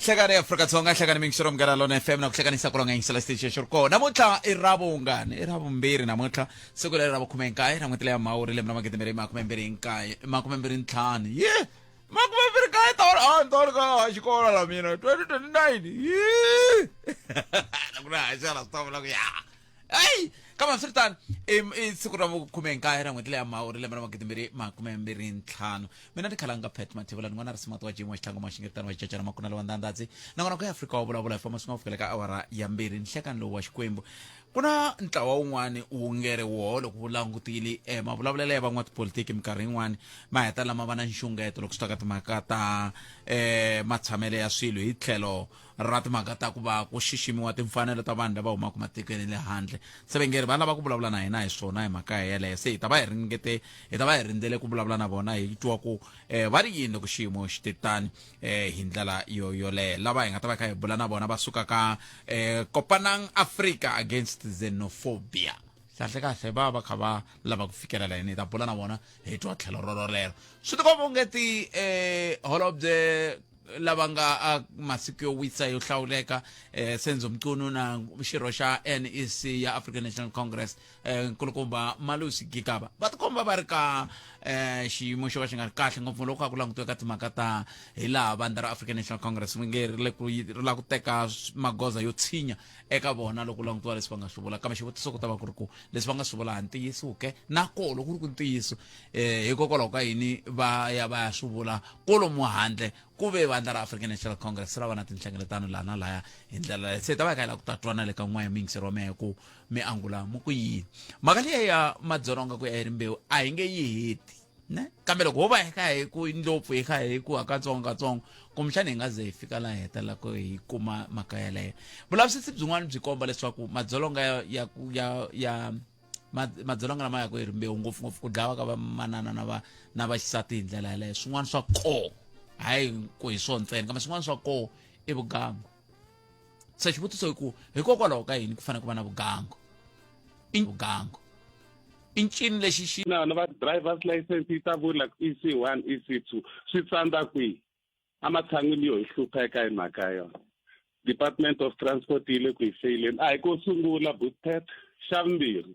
Hlekani Afrika-Dzonga, hlekani miyingiselo Munghana Lona FM na ku hlekanisa ku longa yingisela xitichi xi ri kona. Namuntlha i ra vungani, i ra vumbirhi namuntlha, siku leri ra vukhume-nkaye ra n'hweti leya Mhawuri lembe ra magidimbirhi makume-mbirhi nkaye, makume-mbirhi ntlhanu. Ye! Makume-mbirhi nkaye ta a ni ta ri ka xikolo la mina 2029. Ye! Na ku ri haxela swi ta vula ku ya. Eyi! Kambe hambiswiritano, i i siku ra vukhume-nkaye ra n'hweti leya Mhawuri lembe ra magidimbirhi makume-mbirhi ntlhanu. Mina ndi khalanga Pat Mathebula ni n'wana Risimati wa Jim wa Xitlhangu Maxingeritano wa Xicacana Makunala wa Ndandadzi nakona ku ya Afrika wa vulavula hi famba swi nga fikela ka awara ya mbirhi nhlekani lowu wa Xikwembu. Ku na ntlawa wun'wani wu nge ri woho loko wu langutile eh, mavulavulelo ya van'watipolitiki minkarhi yin'wani ma heta lama va na nxungeto loko swi ta ka timhaka ta eh, matshamelo ya swilo hi tlhelo ra timhaka ta ku va ku xiximiwa timfanelo ta vanhu lava humaka matikweni ya le handle. Se va nge ri va lava ku vulavula na hina hi swona hi mhaka yeleyo. Se hi ta va hi ringete hi ta va hi rindzele ku vulavula na vona hi twa ku eh, va ri yini loko xiyimo xi te tani eh, hi ndlela yo yoleyo. Lava hi nga ta va hi kha hi bula na vona va suka ka eh, Kopanang Africa Against Xenophobia. Kahle kahle va va kha va lava ku fikelela yini, hi ta bula na vona hi twa tlhelo rorolero. Swi tikomba onge ti eh, holobye lava nga a masiku yo wisa yo hlawuleka eh, Senzo Mchunu na xirho xa NEC ya African National Congress eh, nkulukumba Malusi Gigaba va tikomba va ri ka eh, xiyimo xo ka xi nga ri kahle ngopfu loko a ku langutiwe ka timhaka ta hi laha vandla ra African National Congress ri nge ri le ku ri lava ku teka magoza yo tshinya eka vona loko langutiwa leswi va nga swi vula kambe xivutiso ku ta va ku ri ku leswi va nga swi vula ha ntiyiso ke na koho loko ku ri ku ntiyiso um hikokwalaho ka yini va ya va ya swi vula kolomu handle ku ve vandla ra African National Congress ra va na tinhlengeletano laha na laya hi ndlela leyi se hi ta va hi kha hi lava ku ta twana le ka n'wana ya miyingiseri wa mehe ku mi angula mu ku yini mhaka liya ya madzolonga ku ya hi rimbewu a hi nge yi heti ne kambe loko ho va hi kha hi ku ndlopfu hi kha hi ku hakatsongo katsongo kumbexana hi nga ze hi fika laha hi hetelelaka hi kuma mhaka yeleyo vulavisisi byin'wana byi komba leswaku madzolonga ya ya ya ya madzolonga lama yaka hi rimbewu ngopfungopfu ku dlawa ka vamanana na va na vaxisati hi ndlela yeleyo swin'wana swa koo hayi ku hi swona ntsena kambe swin'wana swa koo i vugangu se xivutiso i ku hikokwalaho ka yini ku fanele ku va na vugangu i vugangu i ncini lexi xi na va drivers license yi ta vula EC1 EC2 swi tsandza kwihi ematshan'wini yo hi hlupheka hi mhaka ya yona Department of Transport yi le ku hi feyileni a hi ko sungula butpet xa vumbirhi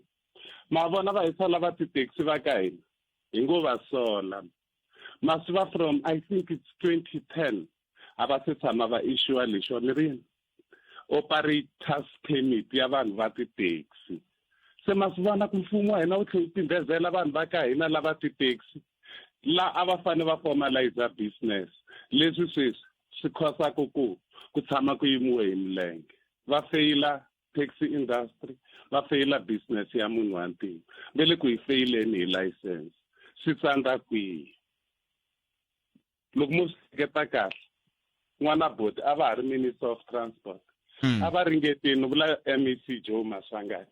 ma vona va hisa lava tithekisi va ka hina hi ngo va sola masi va from I think it's 2010 a va se tshama va issue lexo ni ri operators permit ya vanhu va tithekisi se ma swi vona ku mfumo wa hina wu tlhe wu pindezela vanhu va ka hina lava tithekisi la a va fanele va formalize business leswi sweswi swi khosaka ku ku tshama ku yimiwe hi milenge va feyila taxi industry va feyila business ya munhu wa ntima ve le ku yi feyileni hi license swi tsandza kwihi loko mo swi hleketa kahle n'wana boti a va ha ri minister of transport a va ringetini vula MEC Joe Maswanganyi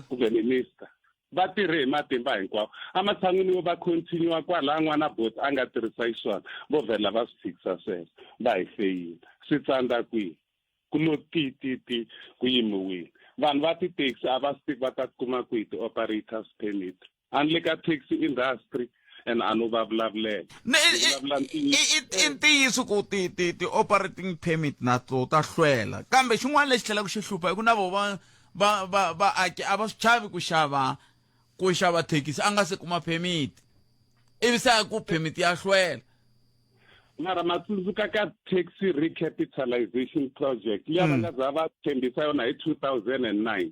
kumbe minister va tirhe hi matimba hinkwawo ematshan'wini yo va continue kwalaya n'wana boti a nga tirhisa xiswona vo vhela va swi tshikisa sweswo va hi feyila swi tsandza kwihi ku lo ti ti ti ku yimiwile vanhu va ti-taxi a va swi tivi va ta kuma kwihi ti-operators permit a ni le ka taxi industry and a no va vulavulela i ntiyiso ku ti ti ti-operating permit na to ta hlwela kambe xin'wana lexi tlhelaka xi hlupha i ku na vo va va va vaaki a va swi chavi ku xava ku xava thekisi a nga se kuma permit ivi se a ku permit ya hlwela mara ma tsundzuka ka taxi recapitalization project liya va nga za va tshembisa yona hi 2009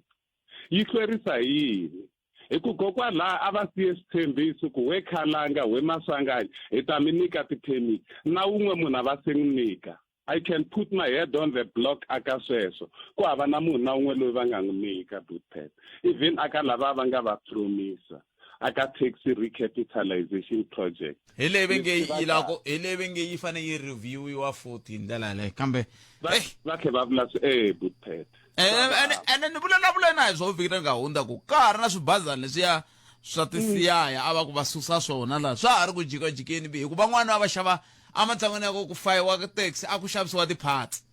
yi hlwerisa hi yini hi ku kokwalaha a va siye switshembiso ku we khalanga we maswanganyi hi ta mi nyika ti-permit na wun'we munhu a va se n'wi nyika I can put my head on the block aka sweswo ku hava na munhu na wun'we loyi va nga n'wi nyika butpet even aka lava va nga va promisa aka taxi recapitalization project hi leyi va nge yi lava ku hi leyi va nge yi fanele yi reviewiwa futhi hi ndlela yaleyo kambe va tlhe va vula swi eh butpet ene ni vulavula na hi swo vhiki leri nga hundza ku ka ha ri na swibazana leswiya swa tisiyaya a va ku va susa swona laha swa ha ri ku jikajikeni bi hikuva van'wana va va xava ematshan'wini ya ku ku fayiwa taxi a ku xavisiwa ti-parts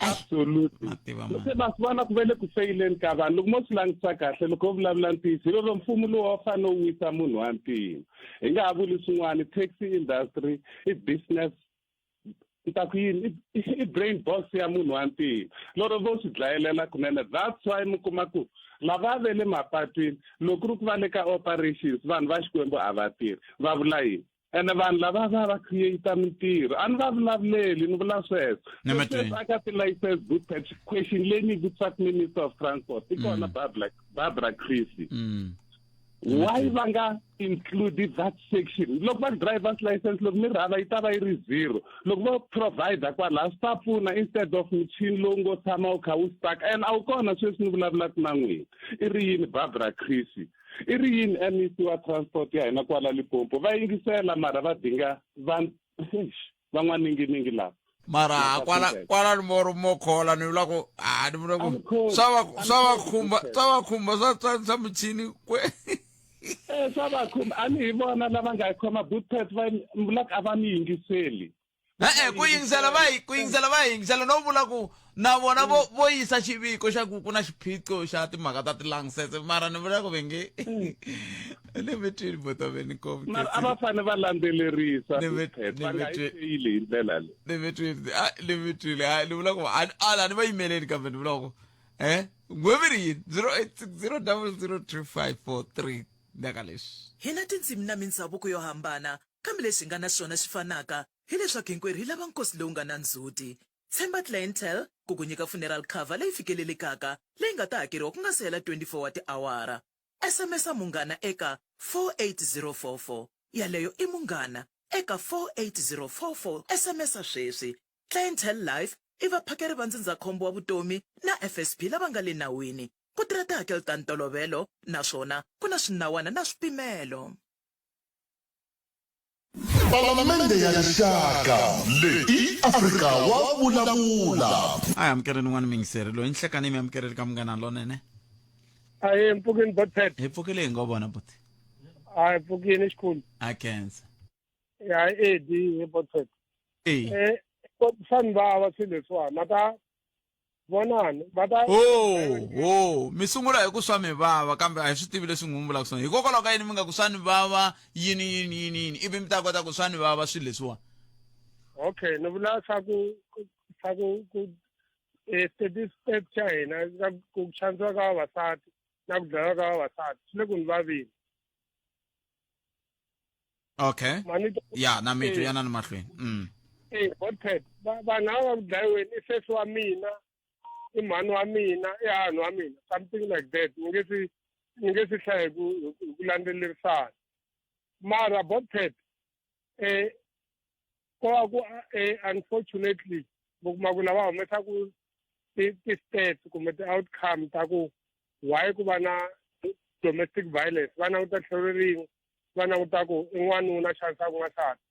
Absolutely. Se va swi vona ku ve le ku feyileni ka vanhu loko mo swi langutisa kahle loko ho vulavula ntiyiso hi loko mfumo lowu wa fanele wu wisa munhu wa ntima hi nga ha vuli swin'wana taxi industry i business ni ta ku yini i brain box ya munhu wa ntima lero vo swi dlayelela kunene that's why mi kuma ku lava ve le mapatwini loko ku ri ku va le ka operations vanhu va xikwembu a va tirhi va vula yini ene vanhu lava va va create mintirho a ni va vulavuleli ni vula sweswo aka ti-license boot question leyi ni yi vutisaka minister of transport i kona mm. Barbara, Barbara Creecy mm. Why va nga include that section loko va driver's license loko mi rhava yi ta va yi ri zero loko vo provide kwalaha swi ta pfuna instead of muchini lowu ngo tshama wu kha wu stuck and a wu kona sweswi ni vulavulaka na n'wina i ri yini Barbara Creecy i ri yini MEC wa transport ya hina kwala Limpopo va yingisela mara va dinga va van'waninginingi lava mara kwala kwala ni moro mo khola ni vula ku a ni vula ku swa va swa va khumba swa va khumba swa swa swa michini kwe eh swa va khumba a ni hi vona lava nga khoma bootpet va vula ku a va mi yingiseli e-e ku yingisela va ku yingisela va yingisela no vula ku na vona vo vo yisa xiviko xa ku ku na xiphiqo xa timhaka ta tilangsese mara ni vula ku ve nge ni mi twini botoveni mara a va fanele va landzelerisa va nga yi feyili hi ndlela leyi ni mi twini a ni mi twile a ni vula ku a ni va yimeleli kambe ni vula ku eh n'we mi ri yini 0860 00 2543 ndaka leswi Hi na tindzimi na mindzhavuko yo hambana, kambe lexi hi nga na xona xi fanaka, hi leswaku hinkwerhu hi lava nkosi lowu nga na ndzhuti. Tshemba Clientele ku ku nyika funeral cover leyi fikelelekaka leyi nga ta hakeriwa ku nga si hela 24 wa tiawara. SMS-a Munghana eka 48044. Yaleyo i Munghana eka 48044. SMS-a sweswi. Clientele Life i vaphakeri va ndzindzakhombo wa vutomi na FSP lava nga le nawini. Ku tirha tihakelo ta ntolovelo naswona ku na swinawana na swipimelo. Palamende ya Rixaka leyi i Afrika wa vulavula. A hi amukeleni un'wana muyingiseri loyi nhlekani mi amukeleli ka Munghana Lonene. Ahee mpfukini botpet. Hi pfukile hi ngo vona buti. Hayi pfukini xikhulu. A khensa. Ya edi hi botpet. Eh. Eh swa ni vava swilo leswiwani mata vonani va ta oh oh mi sungula hi ku swa mi vava kambe a hi swi tivi leswi n'wi vulaka swona hikokwalaho ka yini mi nga ku swa ni vava yini yini yini yini ivi mi ta kota ku swa ni vava swilo leswiwani okay ni vula swa ku swa ku ku eh, statistics xa hina ka ku xanisiwa ka vavasati na ku dlayiwa ka vavasati swi le ku ni vaveni Okay. Ya na mitwa yana ni mahlweni. Mm. Eh, Godfred, vanhu lava va ku dlayiweni i sesi wa mina, i mhani wa mina, i hahani wa mina, something like that. Ni nge swi ni nge swi hlaya hi ku hi ku landzelerisana. Mara Godfred, eh ko va ku eh unfortunately mi kuma ku lava humesaku ti-stats kumbe ti-outcome ta ku why ku va na domestic violence va languta tlhelo rin'we va languta ku i n'wanuna xanisaka n'wansati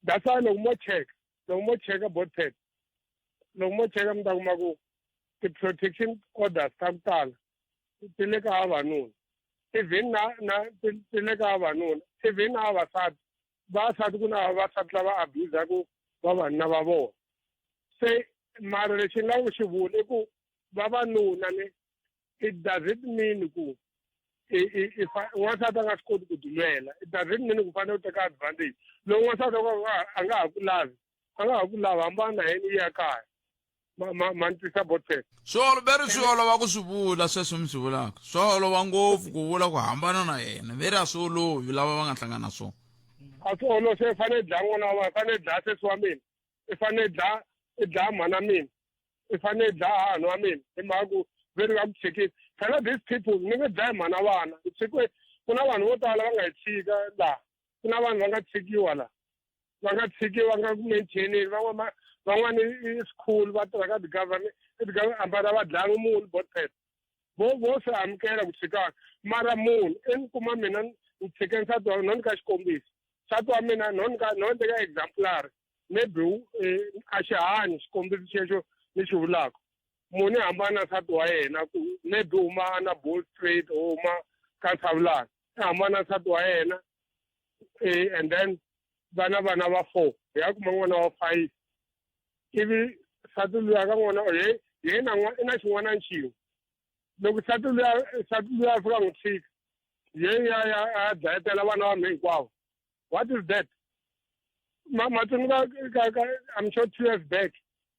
that's why loko mo cheka loko mo cheka botpet loko mo cheka mi ta kuma ku ti-protection orders ta ku tala ti le ka vavanuna even na na ti le ka vavanuna even na vavasati vavasati ku na vavasati lava abusaku vavanuna va vona se mara lexi ni lava ku xi vula i ku vavanuna ni it doesn't mean ku n'wansati a nga swi koti ku tilwela it doesn't mean ku fanele u teka advantage loko n'wansati a nga ha ku lavi a nga ha ku lavi hambana na yena u ya kaya ma ni twisa botfet swi oloveri swi olova ku swi vula sweswo mi swi vulaka swa olova ngopfu ku vula ku hambana na yena ve ri a swi olovi lava va nga hlangana na swona a swi olovi se fanele dlaya n'wana wa vona fanele dlaya sesi wa mina i fanele dlaya i dlaya mhana mina i fanele dlaya hahani wa mina hi mhaka ku ve ri va ku tshikile phela these people ni nge dlayi mhana vana hi tshikiwe ku na vanhu vo tala va nga hi tshika laha ku na vanhu va nga tshikiwa laha va nga tshikiwa va nga ku maintaineni van'wana van'wana i swikhulu va tirha ka ti-government i-government va dlaya munhu botpet vo vo swi amukela ku tshikana mara munhu i ni kuma mina ni tshike nsati wa no ni ka xikombiso nsati wa mina no ni ka no ni teka exemplary maybe eh, a xi hanyi xikombiso xexo ni xi vulaka munhu i hambana na nsati wa yena ku maybe huma na bull straight or huma ka nsavulana i hambana na nsati wa yena eh, and then vana vana va four hi ya kuma n'wana wa five ivi nsati luya ka n'wana ye yena i na xin'wana xin'we loko nsati luya nsati luya a fika n'wi tshika ye ya ya a dlayetela vana va me hinkwavo what is that Ma ma tsundzuka ka ka I'm sure 2 years back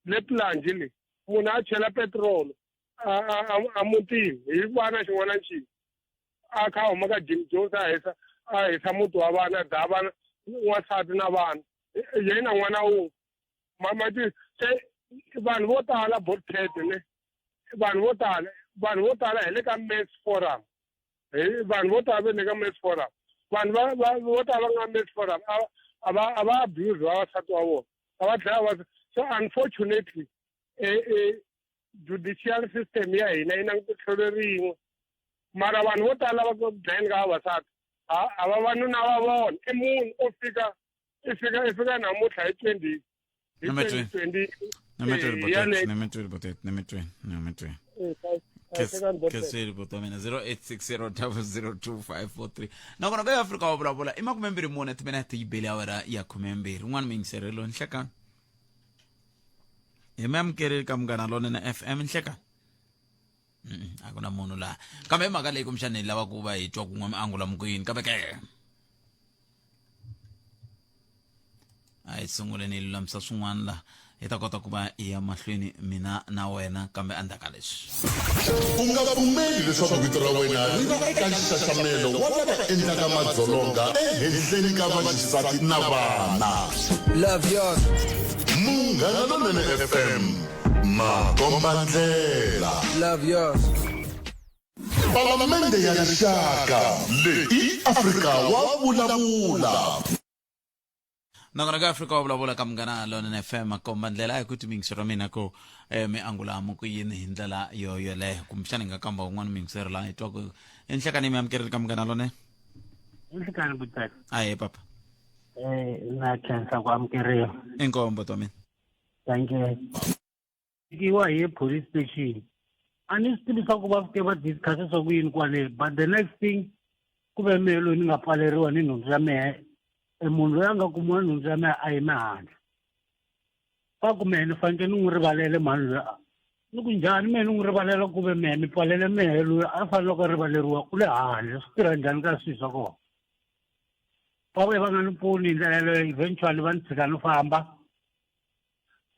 le Plunge le munhu a chela petrol a a a mutini hi vana xin'wana xin'we a kha a huma ka Jim Jones a hisa a hisa muti wa vana dlaya vana n'wansati na vana yena n'wana wun'we ma ti se vanhu vo tala botete ne vanhu vo tala vanhu vo tala hi le ka men's forum hi vanhu vo tala va le ka men's forum vanhu va va vo tala va nga men's forum a a va a va abuse vavasati wa vona a va dlaya va so unfortunately eh, eh, judicial system ya hina yi na tlhelo rin'we mara vanhu vo tala va ku dlayeni ka vavasati a vavanuna va vona i munhu o fika i fika i fika namuntlha hi 20 hi 2020 Nemetweni. Keseli buti mina 0860002543 nakona ka Afrika wa vulavula i 24 timinete yi bele awara ya 12 un'wana muyingiserelo nhlekani hi mi amukeleli ka munghana lonene FM nhlekani a ku na munhu laha kambe i mhaka leyi kumbexana hi lava ku va hi twa kun'we mi angula mi ku yini kambe ke a hi sunguleni hi lulamisa swin'wana laha hi ta kota ku va hi ya mahlweni mina na wena kambe endzhaku ka leswi U nga pfumeli leswaku vito ra wena ri va eka nxaxamelo wa lava endlaka madzolonga ehenhleni ka vaxisati na vana. Love yours. Munghana Lonene FM, makombandlela. Love yours. Palamende ya Rixaka leyi i Afrika wa vulavula. Nakona ka Afrika wa vulavula ka Munghana Lonene FM komba ndlela hi ku timingisi ra mina ku eh, mi angula mu ku yini hi ndlela yo yoleyo kumbexana hi nga kamba un'wana muyingiseri laha hi twa ku enhlekani mi amukerile ka Munghana Lonene. Nhlikani butati. Ahe papa. Eh na khensa ku amukeriwa. Inkombo to mina. Thank you. Tekiwa hi police station. A ni swi tivi swa ku va fike va discuss swa ku yini kwale but the next thing ku ve mehe loyi ni nga pfaleriwa ni nhundzu ya mehe e munhu loyi a nga kumiwa nhundzu ya mehe a yime handle va ku mehe ni fanekele ni n'wi rivalele mhani loyi ni ku njhani mehe ni n'wi rivalela ku ve mehe mi pfalele mehe loyi a fanele loko a rivaleriwa u le handle swi tirha njhani ka swilo swa kona va vuye va nga ni pfuni hi ndlela yaleyo eventually va ni tshika ni famba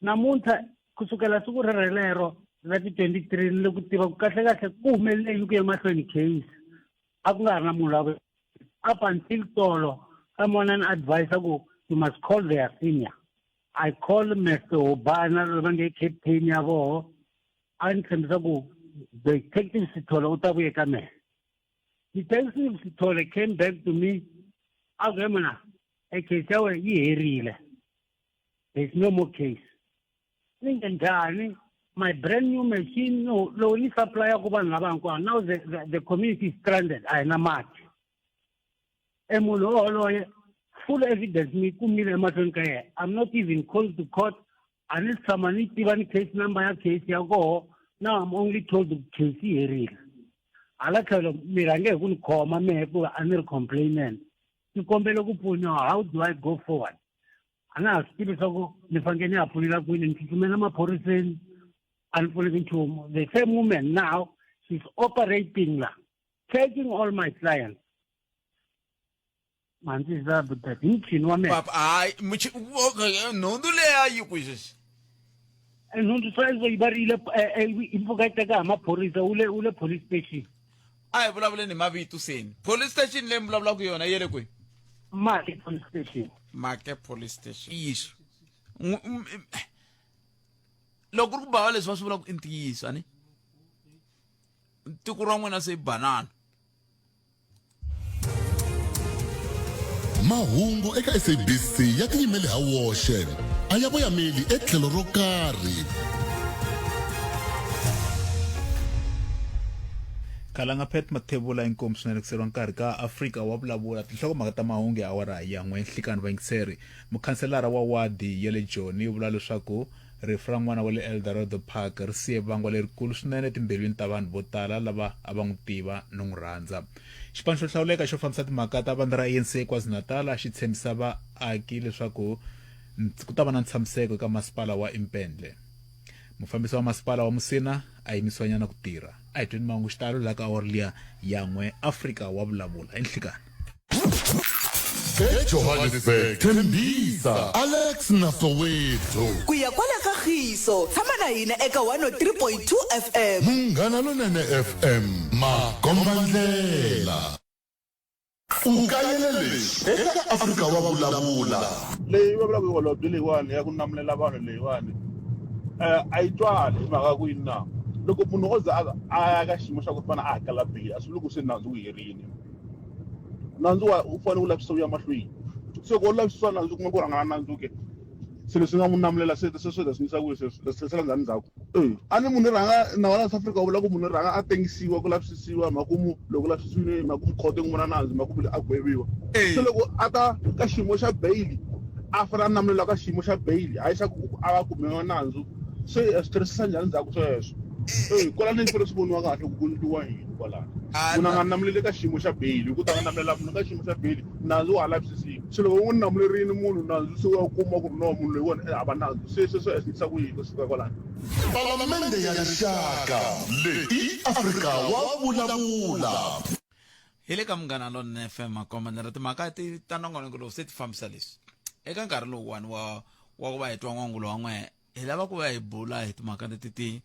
Namuntlha, ku sukela siku rerelero ra ti 23 ni le ku tiva ku kahle-kahle ku humelele yini ku ya emahlweni case a ku nga ri na munhu loyi up until tolo someone an advice ku you must call their senior I call Mr. Obana loyi va nge captain ya voho a ni tshembisa ku detective Sithole u ta vuye ka mehe detective Sithole came back to me a ku he mona e case ya wena yi herile there's no more case ni nge njhani my brand new machine no lowu ni supplya ku vanhu lava hinkwavo now the, the, the community is stranded a hi na mati e munhu woloye full evidence ni kumile emahlweni ka yena i'm not even called to court a ni tshama ni tiva ni case number ya case ya koho now i'm only told case yi herile hala tlhelo mi rhange hi ku ni khoma mehe hikuva a ni ri complainant ni kombele ku pfuniwa how do i go forward a na ha swi tivi leswaku ni fanekele ni ya pfunela kwini ni tsutsumela maphoriseni a ni pfuneki nchumu the same woman now she's operating la taking all my clients mandzisa hi muchini wa mina papa hayi okay nhundzu leyi a yi kwi sweswi nhundzu sweswo yi va ri eh, eh, yi pfuka yi teka hi maphorisa wu le wu le police station a hi vulavuleni hi mavito seni police station leyi mi vulavulaka yona yi le kwihi Make police station Make police station ntiyiso loko ku ri ku bava leswi va swi vulaka i ntiyiso ani tiko ra n'wina se i banana Mahungu eka SABC ya tiyimele ha woxe, a ya voyameli etlhelo ro karhi. Khalanga Pat Mathebula inkomu swinene ku seriwa nkarhi ka Afrika wa vulavula tinhlokomhaka ta mahungu ya awara ya n'we nhlikani vayingiseri mukhanselara wa wadi ya le Joni u vula leswaku Rifu ra n'wana wa le Eldorado Park ri siye vangwa lerikulu swinene etimbilwini ta vanhu vo tala lava a va n'wi tiva no n'wi rhandza. Xipano xo hlawuleka xo fambisa timhaka ta vandla ra ANC eKwaZulu-Natal xi tshembisa vaaki leswaku ku ta va na ntshamiseko eka masipala wa Impendle. Mufambisi wa masipala wa Musina a yimisiwanyana ku tirha. A hi tweni mahungu xitalo laha ka awara liya ya n'we. Afrika wa vulavula. I nhlikani. EJohannesburg, Tembisa, Alex na Soweto. Ku ya kwala ka Khiso, tshama na hina eka 103.2 FM. Munghana Lonene FM, makombandlela. U kayele leswi eka Afrika wa Vulavula. Leyi va vulaka holobye leyiwani ya ku namulela vanhu leyiwani um a yi twali hi mhaka ku yini na loko munhu o za a ya ka xiyimo xa ku fana a hakela beyili a swi vuli ku se nandzu wu herile nandzu wa wu fanele wu lavisisa wu ya mahlweni se loko wo lavisisiwa nandzu kuma ku rhangana nandzu ke se leswi nga n'wi namulela se se swi ta swi yisa kwihi sweswi se se ndzhaku ndzhaku e a ni munhu rhanga nawu wa la South Africa wu vula ku munhu rhanga a tengisiwa ku lavisisiwa makumu loko lavisisiwile makumu khoto yi n'wi vona nandzu makumu a gweviwa se loko a ta ka xiyimo xa bail a fanele a namulela ka xiyimo xa bail hayi xa ku a va kumiwa nandzu se swi tirhisisa njhani ndzhaku sweswo e kwalano swi fanele swi voniwa kahle ku ku endliwa yini kwalano munhu a nga namuleli ka xiyimo xa bail hi ku ta nga namulela munhu ka xiyimo xa bail nandzu wa ha lavisisiwa se loko u n'wi namulerile munhu nandzu se wa kuma ku ri no munhu loyiwani i hava nandzu se sweswo i swi ku yini kusuka kwalano Palamende ya Rixaka leyi i Afrika wa vulavula. Hi le ka Munghana Lonene FM makombandlela timhaka ti ta nongonoko lowu se ti fambisa leswi eka nkarhi lowuwani wa wa ku va hi twa n'wangulo wa n'we hi lava ku va hi bula hi timhaka leti ti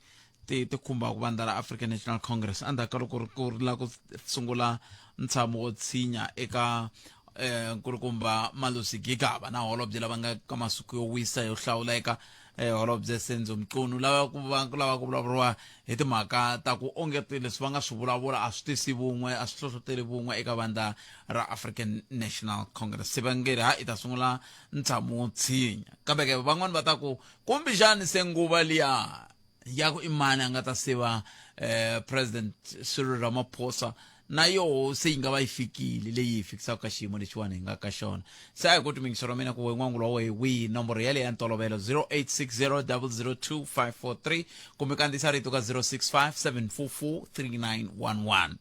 ti ti khumbaka vandla ra African National Congress endzhaku ka loko ku ri la ku sungula ntshamo wo tshinya eka eh nkulukumba Malusi Gigaba na holobye lava nga ka masiku yo wisa yo hlawuleka eh holobye Senzo Mchunu lava ku va ku lava ku vulavuriwa hi timhaka ta ku onge leswi va nga swi vulavula a swi tisi vun'we a swi hlohloteli vun'we eka vandla ra African National Congress se va nge ri ha i ta sungula ntshamo wo tshinya kambe ke van'wani va ta ku kumbexani se nguva liya ya ku i mani a nga ta siva eh, president Cyril Ramaphosa na yoho se yi nga va yi fikile leyi hi fikisaka ka xiyimo lexiwani hi nga ka xona se a hi koti mingiso ra mina ku we n'wangulo wa wehe wihi nomboro yaleyo ya ntolovelo 0860002543 kumbe kandziyisa rito ka 0657443911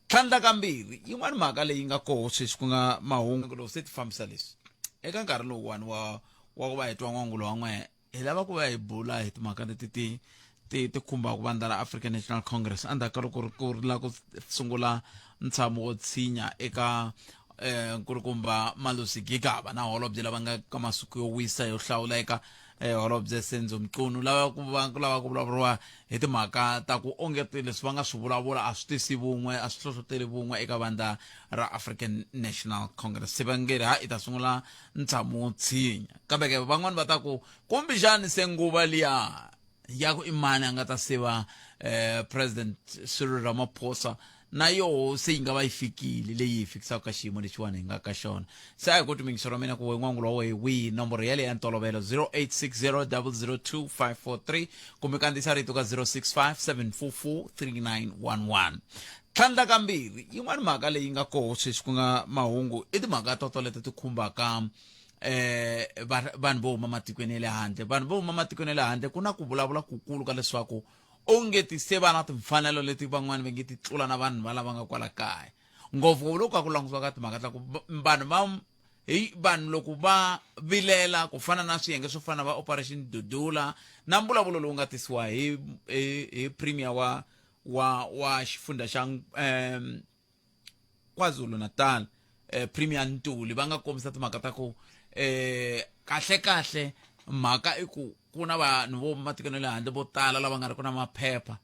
tlhandla kambirhi yin'wani mhaka leyi nga koho sweswi ku nga mahungu lowu se ti fambisa leswi eka nkarhi lowuwani wa wa ku va hi twa n'wangulo wa n'we hi lava ku va hi bula hi timhaka leti ti ti ti khumbaka vandla ra African National Congress endzhaku ka loko ku ri la ku sungula ntshamo wo tshinya eka eh nkulukumba Malusi Gigaba na holobye lava nga ka masiku yo wisa yo hlawuleka eh holobye Senzo Mchunu lava ku va ku lava ku vulavuriwa hi timhaka ta ku onge leswi va nga swi vulavula a swi tisi vun'we a swi hlohloteli vun'we eka vandla ra African National Congress se va nge ri ha i ta sungula ntshamo wo tshinya kambe ke van'wani va ta ku kumbexani se nguva liya ya ku i mani a nga ta siva eh, president Cyril Ramaphosa na yoho se yi nga va yi fikile leyi hi fikisaka ka xiyimo lexiwani hi nga ka xona se a hi koti mingiso ra mina ku we n'wangulo wa wehe wihi nomboro yaleyo ya ntolovelo 0860002543 kumbe kandziyisa rito ka 0657443911 Tlhandla kambirhi, yin'wana mhaka leyi nga koho sweswi ku nga mahungu i timhaka to toleto ti khumbaka eh vanhu vo huma matikweni ya le handle. Vanhu vo huma matikweni ya le handle ku na ku vulavula kukulu ka leswaku onge ti se va na timfanelo leti van'wana va nge ti tlula na vanhu va lava nga kwala kaya. Ngopfungopfu loko ka ku langutiwa ka timhaka ta ku vanhu va hi vanhu loko va vilela ku fana na swiyenge swo fana va Operation Dudula na mbulavulo lowu nga tisiwa hi hi, hi premier wa wa wa xifundha xa um KwaZulu-Natal eh, Premier Ntuli va nga kombisa timhaka ta ku eh kahle kahle mhaka i ku ku na vanhu vo matikweni ya le handle vo tala lava nga ri ku na maphepha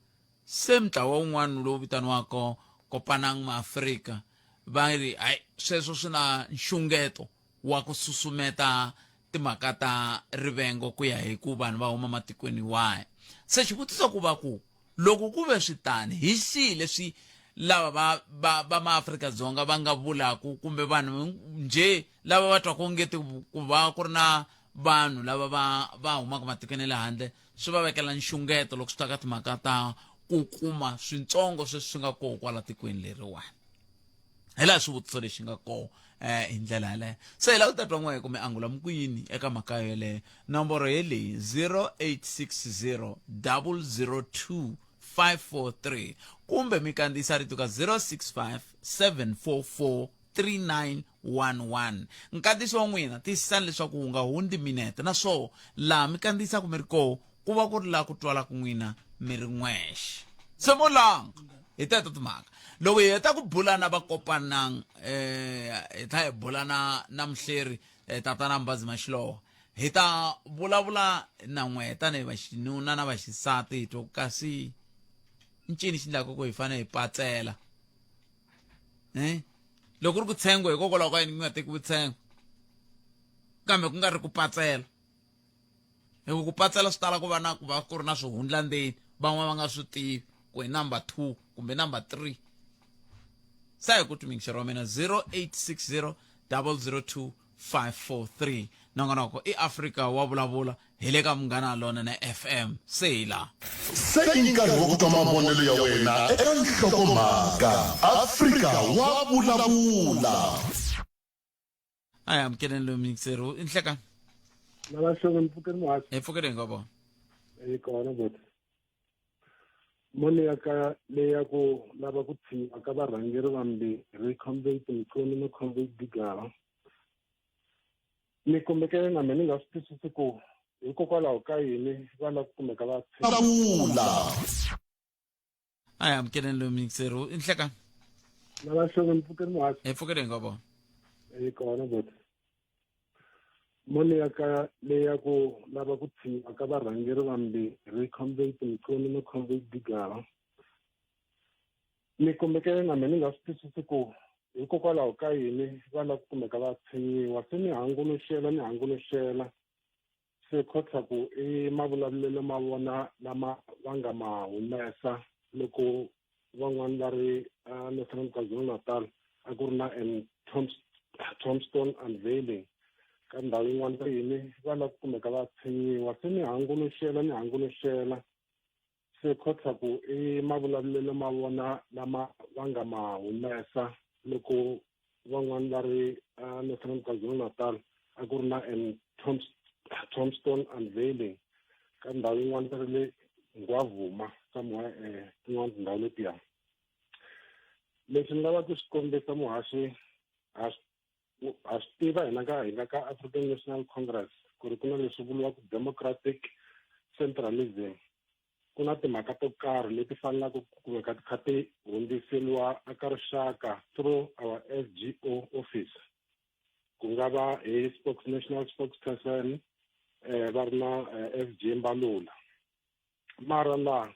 se ntlawa wun'wana lowu vitaniwaka Kopanang MaAfrika va ri hayi sweswo swi na nxungeto wa ku susumeta timhaka ta rivengo ku ya hi ku vanhu va huma matikweni wahi se xivutiso ku va ku Loko ku ve swi tani, hi xihi leswi lava va, va, va maAfrika-Dzonga va nga vulaku, kumbe vanhu njhe lava va twaka ongeti ku va ku ri na vanhu lava va, va humaka matikweni ya le handle swi va vekela nxungeto loko swi ta ka timhaka ta ku kuma swintsongo sweswi swi nga koho kwala tikweni leriwani? Hi laha xivutiso lexi nga koho eh hi ndlela yaleyo se hi lava ku ta twa n'we kumbe angula mi ku yini eka mhaka yoleyo nomboro ye leyi 0860 002 543 kumbe mi kandziyisa rito ka 065 744 3911 nkandziyiso wa n'wina tiyisisani leswaku wu nga hundzi minete naswona laha mi kandziyisaka mi ri koho ku va ku ri laha ku twalaka n'wina mi ri n'wexe se mo langa. Hi teto timhaka. Loko hi heta ku bula na va Kopanang hi tlha hi bula na na muhleri tatana Mbazi Mashilowa. Hi ta vulavula na n'we tanihi vaxinuna na vaxisati hi twa ku kasi ncini xi endlaka ku hi fanele hi patsela. Loko ku ri ku tshengwe hikokwalaho ka yini ku nga tekiwi tshengwe kambe ku nga ri ku patsela. Hi ku ku patsela swi tala ku va na ku va ku ri na swihundla ndzeni van'wana va nga swi tivi ku hi number 2 kumbe number 3. Sa hi ku twi mixero wa mina 0860 002 543. Nongonoko i Afrika wa vulavula hi le ka Munghana Lonene FM. Se hi la. Se i nkarhi wa ku twa mavonelo ya wena eka nhlokomhaka. Afrika wa vulavula. A hi amukeleni loyi muyingiseri. I nhlekani. Lava xonge mi pfukeni muhasi. Hi pfukile hi nga vona. Hi kona boti. Moni ya ka leyi ya ku lava ku tshinyiwa ka varhangeri vambirhi Comrade Mchunu na Comrade Gigaba. Ni kumekele na mina ni nga swi twisisi ku hikokwalaho ka yini va lava ku kumeka va Vula. A hi amukeleni loyi muyingiseri. I nhlekani. Lava xonge mi pfukeni muhasi. Hi pfukile hi nga vona. Hi kona boti. Moni ya ka leyi ya ku lava ku tshinyiwa ka varhangeri vambirhi Comrade Mchunu na Comrade Gigaba. Ni kumekele na mina ni nga swi twisisi ku hikokwalaho ka yini va lava ku kumeka va tshinyiwa. Se ni hanguluxela ni hanguluxela se khotsa ku i mavulavulelo ma vona lama va nga ma humesa loko van'wani va ri a Northern KwaZulu-Natal a ku ri na an tombstone unveiling ka ndhawu yin'wana va yini va lava ku kumeka va tshinyiwa. Se ni hanguluxela ni hanguluxela se khotsa ku i mavulavulelo ma vona lama va nga ma humesa loko van'wani va ri a Northern KwaZulu-Natal a ku ri na an tombstone unveiling ka ndhawu yin'wana va ri le Ngwavuma somewhere tin'wana tindhawu letiya. Leswi ni lavaka ku swi kombisa muhaxi ha swi tiva hina ka hina ka African National Congress ku ri ku na leswi vuriwaka democratic centralism. Ku na timhaka to karhi leti fanelaka ku kumeka ti kha ti hundziseriwa eka rixaka through our SGO office. Ku nga va hi national spokesperson va ri na SG Mbalula. Mara laha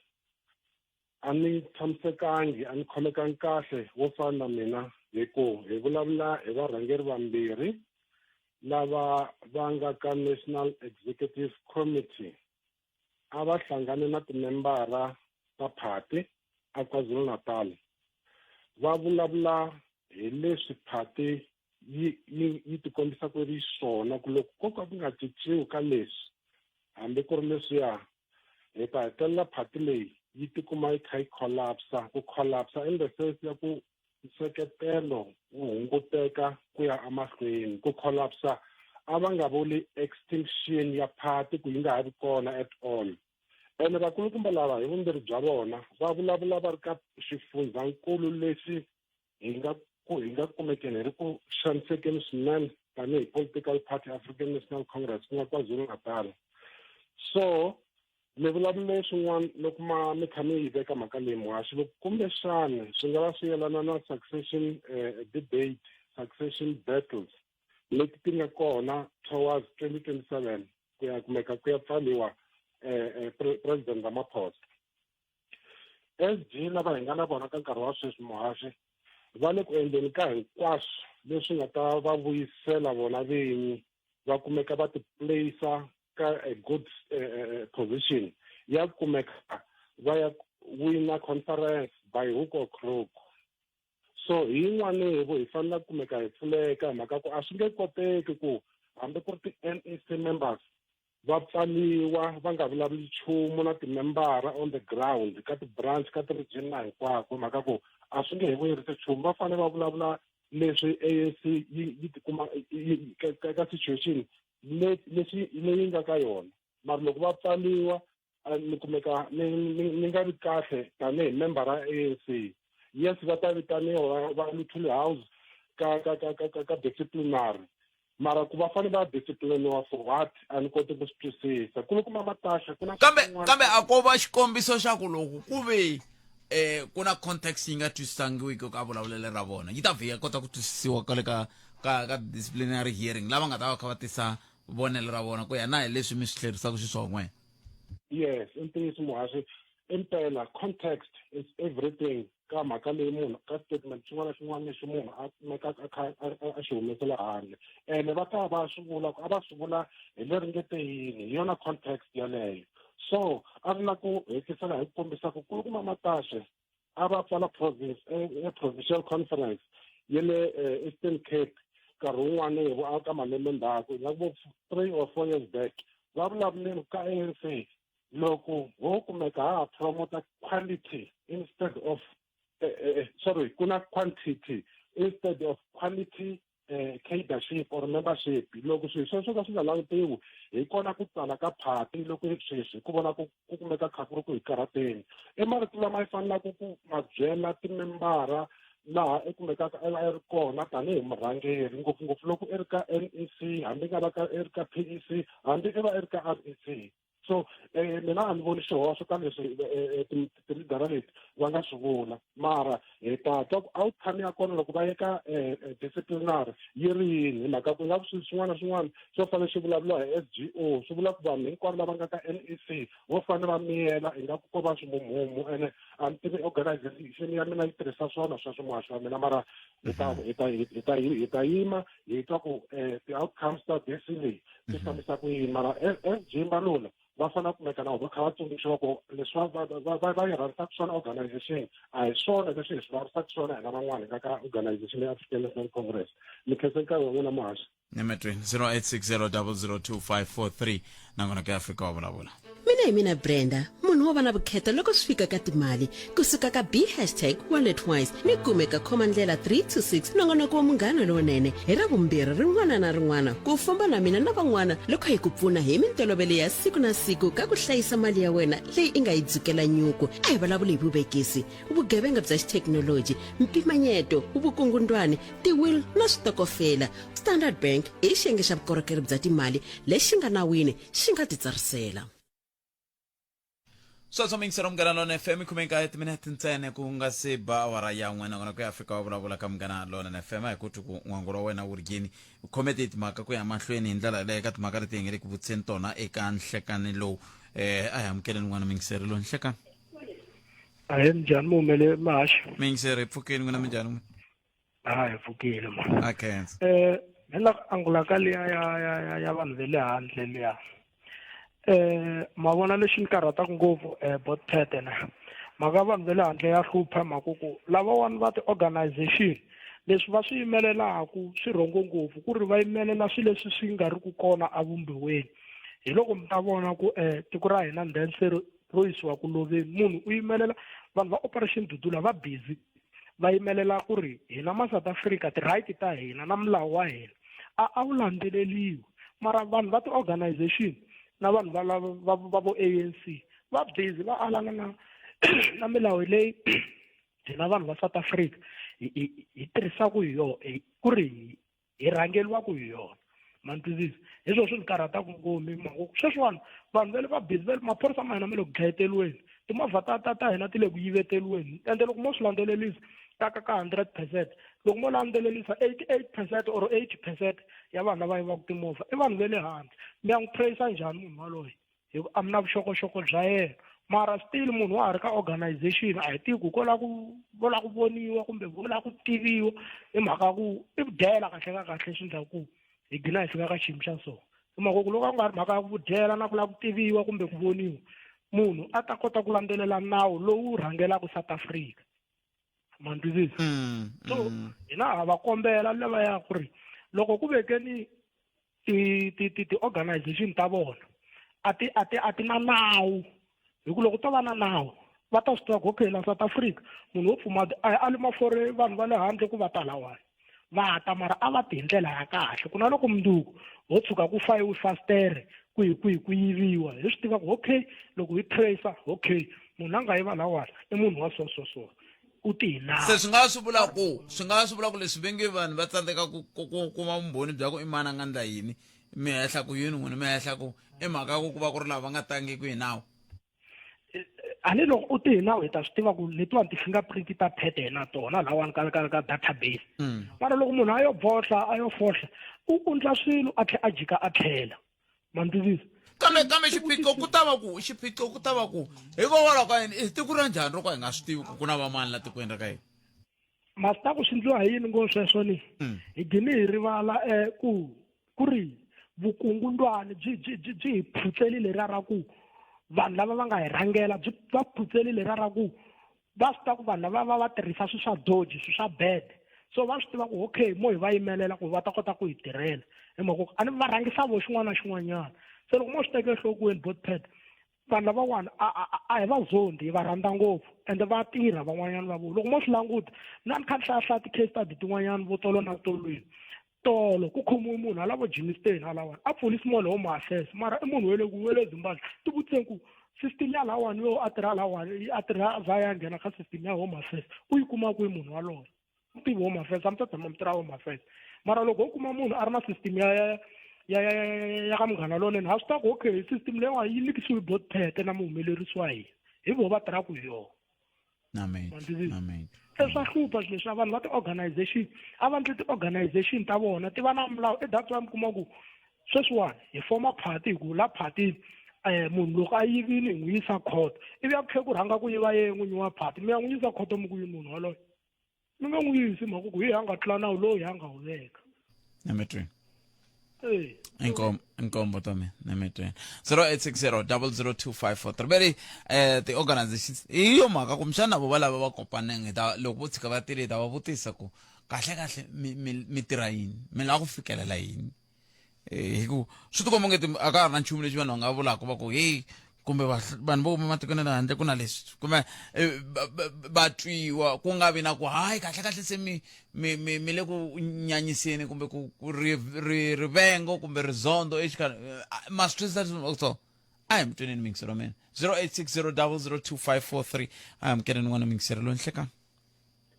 a ni tshamisekangi, a ni khomekangi kahle wo fana na mina hi ku hi vulavula hi varhangeri vambirhi lava va nga ka National Executive Committee. A va hlangane na timembara ta party a KwaZulu-Natal va vulavula hi leswi party yi tikombisa ku ri swona ku loko ko ka ku nga cinciwi ka leswi hambi ku ri leswiya hi ta hetelela party leyi yi tikuma yi kha yi collapse. Ku collapse in the sense ya ku nseketelo wu hunguteka ku ya emahlweni. Ku collapse a va nga vuli extinction ya party ku yi nga ha vi kona at all. Ene vakulukumba lava hi vumbirhi bya vona va vulavula va ri ka xifundzankulu lexi hi nga ku hi nga kumekeni hi ri ku xanisekeni swinene tanihi political party African National Congress ku nga KwaZulu-Natal. So mi vulavule swin'wana loko ma mi kha mi yi veka mhaka leyi muhaxi, loko kumbexani swi nga va swi yelana na succession debate, succession battles leti ti nga kona towards 2027 ku ya kumeka ku ya pfaliwa President Ramaphosa. SG lava hi nga na vona ka nkarhi wa sweswi muhaxi va le ku endleni ka hinkwaswo leswi nga ta va vuyisela vona vinyi va kumeka va ti place ka a good position ya kumeka va ya wina conference by hook or crook. So hi yin'wanevo hi fanele ku kumeka hi pfuleka hi mhaka ku a swi nge koteki ku hambi ku ri ti-N E C members va pfaliwa va nga vulavuli nchumu na timembara on the ground ka ti-branch ka ti-region na hinkwako, hi mhaka ku a swi nge hi vuyerisi nchumu. Va fanele va vulavula leswi A N C yi tikuma ka situation leswi leyi nga ka yona. Mara loko va pfaliwa ni kumeka ni nga vi kahle tanihi member ya A N C. Yes, va ta vitaniwa va Luthuli House ka disciplinary, mara ku va fanele va discipliniwa for what a ni koti ku swi twisisa. Ku kuma Matasha ku na Kambe a ko va xikombiso xa ku loko ku ve eh ku na context yi nga twisisangiwiki ka vulavulelo ra vona yi ta vhiya kota ku twisisiwa kwale ka ka ka disciplinary hearing lava nga ta va kha va tisa vonelo ra vona ku ya na hi leswi mi swi tlherisaka xiswona n'wena yes i ntiyiso muhaxi impela context is everything ka mhaka leyi munhu ka statement xin'wana na xin'wana lexi munhu a kumekaka a kha a xi humesela handle ene va ta va swi vula a va swi vula hi leri nge te yini hi yona context yaleyo so a ri na ku hetisela hi ku kombisa ku kulukumba Mantashe a va pfala province e provincial conference ya le Eastern Cape nkarhi wun'wana hi vo ka malembe ndzhaku ingaku vo 3 or 4 years back va vulavuleni ka ANC loko ho kumeka ha ha promota quality instead of sorry ku na quantity instead of quality cadreship or membership loko swilo sweswo ka swi nga langutiwi hi kona ku tsala ka phati loko sweswi ku vona ku ku kumeka kha ku ri ku hi karhateni i marito lama yi fanelaka ku ma byela timembara laha i kumekaka a ri kona tanihi murhangeri ngopfungopfu loko i ri ka N_E_C hambi nga va ka i ri ka P_E_C hambi i va i ri ka R_E_C so mina a ni voni xihoxo ka leswi ti-leader leti va nga swi vula mara hi ta twa ku outcome ya kona loko va ye ka disciplinary yi ri yini hi mhaka ku nga ku swilo swin'wana na swin'wana swo fanele swi vulavuriwa hi S_G_O swi vula ku vanhu hinkwavo lava nga ka N_E_C vo fanele va miyela ingaku ko va swimumumu ene a ni tivi organization ya mina yi tirhisa swona sweswo muhaxi wa mina mara hi ta hi ta hi ta hi ta yima hi twa ku ti-outcomes ta D_C leyi ti fambisa ku yini mara S_G Mbalula va fanele kumeka na va kha va tsundzuxiwa ku leswi va va va va yi rhangisaka swona organization a hi swona leswi hi swi lavisaka swona hina van'wana hi nga ka organization ya African National Congress ni khensa nkarhi wa n'wina muhaxi Nyemetweni 0860002543 nangona ke Afrika wa vulavula. Mina hi mina Brenda, munhu wo va na vukheta loko swi fika ka timali. Kusuka ka B hashtag WalletWise ni kume ka khomandlela 326 nongonoko wa Munghana Lowunene hi Ravumbirhi rin'wana na rin'wana ku famba na mina na van'wana loko hi ku pfuna hi mintolovelo ya siku na siku ka ku hlayisa mali ya wena leyi i nga yi dzukela nyuku. A hi vulavuli hi vuvekisi, vugevenga bya xithekinoloji, mpimanyeto, vukungundwani, ti-will na switokofela. Standard Bank i xiyenge xa vukorhokeri bya timali lexi nga nawini xi nga titsarisela. Sweswo mingisero Munghana Lonene FM khume nkaye timinete ntsena ku nga se ba awara ya n'we nakona ku ya Afrika wa vulavula ka Munghana Lonene FM a hi ku twi ku n'wangulo wa wena wu ri yini u khome ti timhaka ku ya mahlweni hi ndlela yaleyo ka timhaka leti hi nge le ku vutiseni tona eka nhlekani lowu eh a hi amukeleni n'wana mingiseri lowu nhlekani Ahee minjhani muhumele mahaxi mingiseri hi pfukeni n'wina minjhani n'wina a hi pfukile ma a khensa eh ni la ku angula ka liya ya ya ya ya vanhu va le handle liya eh ma vona lexi ni karhataka ngopfu eh botpete na mhaka vanhu va le handle ya hlupha mhaka ku lavawani va ti-organization leswi va swi yimelelaku swi rhongo ngopfu ku ri va yimelela swilo leswi swi nga ri ku kona evumbiweni hi loko mi ta vona ku um tiko ra hina then se ro yisiwa ku loveni munhu u yimelela vanhu va operation dudula va busy va yimelela ku ri hina ma South Africa ti-right ta hina na milawu wa hina a a wu landzeleliwi mara vanhu va ti-organization na vanhu va va va vo ANC va busy va alana na na milawu leyi hina vanhu va South Africa hi hi hi tirhisaka hi yona ku ri hi rhangeriwaka hi yona ma ni twisisa hi swona swi ni karhataka ngopfu hi mhaka ku sweswiwani vanhu va le va busy va le maphorisa ma hina ma le ku dlayeteriweni timovha ta ta ta hina ti le ku yiveteriweni ende loko mo swi landzelerisa ka ka ka 100 percent loko mo landzelerisa 88 percent or 80 percent ya vanhu lava yivaka timovha i vanhu va le handle mi ya n'wi tracer njhani munhu waloye hi ku a mi na vuxokoxoko bya yena mara still munhu wa ha ri ka organization a hi tivi ku ko la ku vo la ku voniwa kumbe vo la ku tiviwa hi mhaka ku i vudyela kahle ka kahle swi endlaku ku hi gina hi fika ka xiyimo xa so hi mhaka ku loko a ku nga ri mhaka ya ku vudyela na ku lava ku tiviwa kumbe ku voniwa munhu a ta kota ku landzelela nawu lowu rhangelaka South Africa ma ni twisisa so hina ha va kombela lavaya ku ri loko ku vekeni ti ti ti ti-organization ta vona a ti a ti a ti na nawu hi ku loko to va na nawu va ta swi tiva ku okay la South Africa munhu wo pfumala a hi ali mafore vanhu va le handle ku va ta lawani va ta mara a va ti hi ndlela ya kahle ku na loko mundzuku ho tshuka ku fayiwe fastere kwihi kwihi ku yiviwa hi swi tiva ku okay loko hi tracer okay munhu a nga yiva lawani i munhu wa so so so u ti hi nawu se swi nga swi vula ku swi nga swi vula ku leswi ve nge vanhu va tsandzeka ku ku ku kuma vumbhoni bya ku i mani a nga ndla yini mi hehla ku yini n'wina mi hehla ku i mhaka ku ku va ku ri lava va nga tangiki hi nawu A ni loko u ti hi nawu hi ta swi tiva ku letiwani ti-fingerprint ta phete hi na tona lawani ka ka ka database. Mara loko munhu a yo bohla a yo fohla u undla swilo a tlhela a jika a tlhela. Ma ni twisisa? Kambe kambe xiphiqo ku ta va ku xiphiqo ku ta va ku hikokwalaho ka yini i tiko ra njhani ro ka hi nga swi tivi ku ku na vamani la tikweni ra ka hina? Ma swi tiva ku swi endliwa hi yini ngo sweswo ni? Hi gine hi rivala ku ku ri vukungundwani byi byi byi byi hi phutseli leriya ra ku vanhu lava va nga hi rhangela byi va phutseli leriya ra ku va swi tiva ku vanhu lava va va tirhisa swilo swa doji swilo swa bad so va swi tiva ku okay mo hi va yimelela ku va ta kota ku hi tirhela hi mhaka ku a ni va rhangisa vo xin'wana na xin'wanyana se loko mo swi teka enhlokweni botpad vanhu lavawani a a a hi va zondi hi va rhandza ngopfu ende va tirha van'wanyana va vona loko mo swi languta mina ni kha ni hlayahlaya ti-case study tin'wanyana vo tolo na tolweni tolo ku khomiwe munhu hala vo Germiston halawani a pfuli small home affairs mara i munhu wa le wa le Zimbabwe ti vutiseni ku system ya lawani yo a tirha lawani a tirha a za ya nghena ka system ya home affairs u yi kuma kwihi munhu waloye u tivi home affairs a mi ta tshama mi tirha home affairs mara loko ho kuma munhu a ri na system ya ya ya ya ya ya ka munghana lonene ha swi tiva ku okay system leyiwani yi nikisiwe botpete na muhumelerisi wa hina hi voho va tirhaka hi yona se swa hlupha swilo leswi vanhu va ti-organization a va ndli ti-organization ta vona ti va na milawu i that's why mi kuma ku sweswiwani hi foma party hi ku la party um munhu loko a yivile hi n'wi yisa khoto ivi a ku tlhe ku rhanga ku yiva ye n'winyi wa party mi ya n'wi yisa khoto mi ku yini munhu waloye mi nge n'wi yisi mhaka ku hi a nga tlula nawu lowu hi a nga wu veka emetweni inkombo inkombo ta mina emetweni 0860 002543 veri eh ti-organizations hi yo mhaka kumbexana vo va lava va kopaneng hi ta loko vo tshika va tile hi ta va vutisa ku kahle kahle mi mi mi tirha yini mi lava ku fikelela yini Eh, hi ku swi tikomba onge a ka ha ri na nchumu lexi vanhu va nga vulaka va ku heyi kumbe vanhu vo huma ematikweni ya le handle ku na leswi kumbe eh, va twiwa ku nga vi na ku hayi kahle kahle se mi mi mi mi le ku nyanyiseni kumbe ku ri rivengo kumbe rizondo exikarhi eh, ma swi twisisa so a hi mi tweneni mingiselo mina 0860 002543 a hi amukeleni n'wana mingiselo loyi nhlekani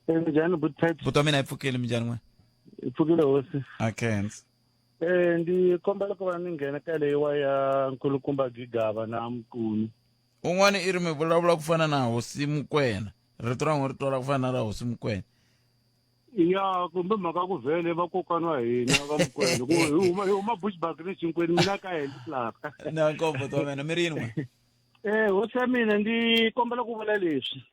Minjhani Butpet? Buti wa mina hi pfukile minjhani n'wina? Hi pfukile hosi. Okay. Eh ndi kombela ku va ni nghena ka leyiwa ya nkulukumba Gigaba na Mkuni. Un'wana i ri mi vulavula ku fana na hosi Mukwena. Rito ra n'wina ri twala ku fana na ra hosi Mukwena. Ya kumbe mhaka ku vhele vakokwana wa hina va Mukwena ku hi huma hi huma Bushbuck Ridge mina ka hina laha. Na nkombo wa mina mi ri yini n'wina? Eh hosi ya mina ndi kombela ku vula leswi.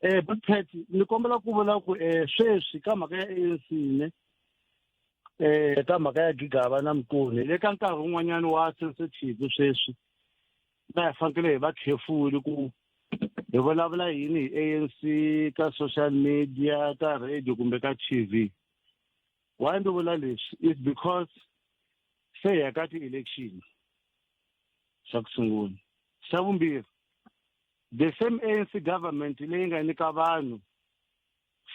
Eh Butpet ni kombela ku vula ku eh sweswi ka mhaka ya ANC ne eh ka mhaka ya Gigaba na Mkuni le ka nkarhi wun'wanyana wa sensitive sweswi na hi fanekele hi va careful ku hi vulavula yini hi ANC ka social media ka radio kumbe ka TV why ndzi vula leswi is because se hi ya ka ti-election xa ku sungula xa vumbirhi the same ANC government leyi nga nyika vanhu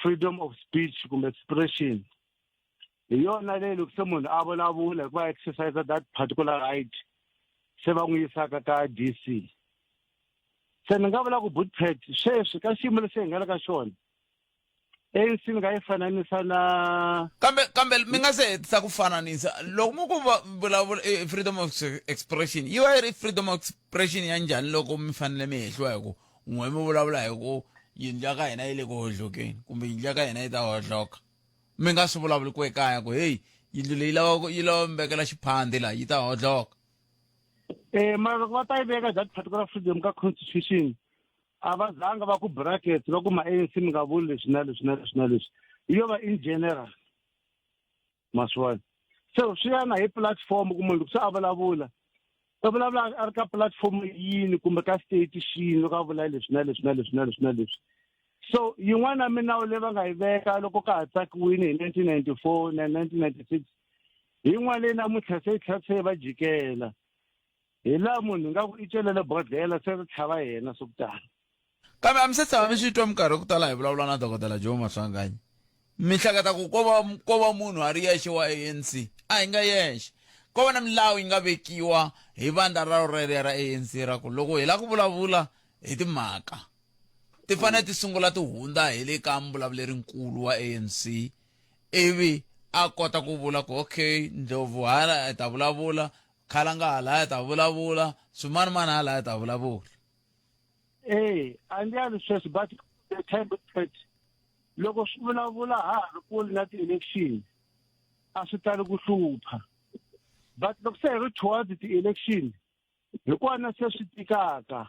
freedom of speech kumbe expression hi yona leyi loko se munhu a vulavula hi ku va exercise that particular right se va n'wi yisaka ka DC se ni nga vula ku bootpad sweswi ka xiyimo lexi hi nga le ka xona ANC ni nga yi fananisa na kambe kambe mi nga se hetisa ku fananisa loko mu ku vulavula eh, freedom of expression yi va yi ri freedom of expression ya njhani loko mi fanele mi hehliwa hi ku n'we mi vulavula hi ku yindlu ya ka hina yi le ku hohlokeni kumbe yindlu ya ka hina yi ta hohloka mi nga swi vulavuli ku ekaya ku heyi yindlu leyi lava yi lava mi vekela xiphandi laha yi ta hohloka eh mara loko va ta yi veka that particular freedom ka constitution a va zanga va ku brackets va ku ma ANC mi nga vuli leswi na leswi na leswi na leswi yo va in general ma swi vona so swi ya na hi platform ku munhu loko se a vulavula u vulavula a ri ka platform yini kumbe ka state xini loko a vula leswi na leswi na leswi na leswi na leswi so yin'wana ya minawu leyi va nga yi veka loko ka ha tsakiwini hi 1994 na 1996 hi yin'wana leyi namuntlha se yi tlhela se va jikela hi laha munhu nga ku i celele bodlhela se ri tlhava yena swo ku tala kambe a mi se tshama mi swi twa minkarhi yo ku tala hi vulavula na dokodela joe maswanganyi mi hleketa ku ko va ko va munhu a ri yexe wa anc a hi nga yexe ko va na milawu yi nga vekiwa hi vandla ra reriya ra anc ra ku loko hi lava ku vulavula hi timhaka ti fanele ti sungula ti hundza hi le ka mbulavuleri-nkulu wa anc ivi a kota ku vula ku okay ndlovu hala hi ta vulavula khalanga hala hi ta vulavula swimanimani hala hi ta vulavula. Eh, a ndzi ali sweswi but the time but loko swi vulavula ha ha ri kule na ti-election a swi tali ku hlupha but loko se hi ri towards ti-election hi kona se swi tikaka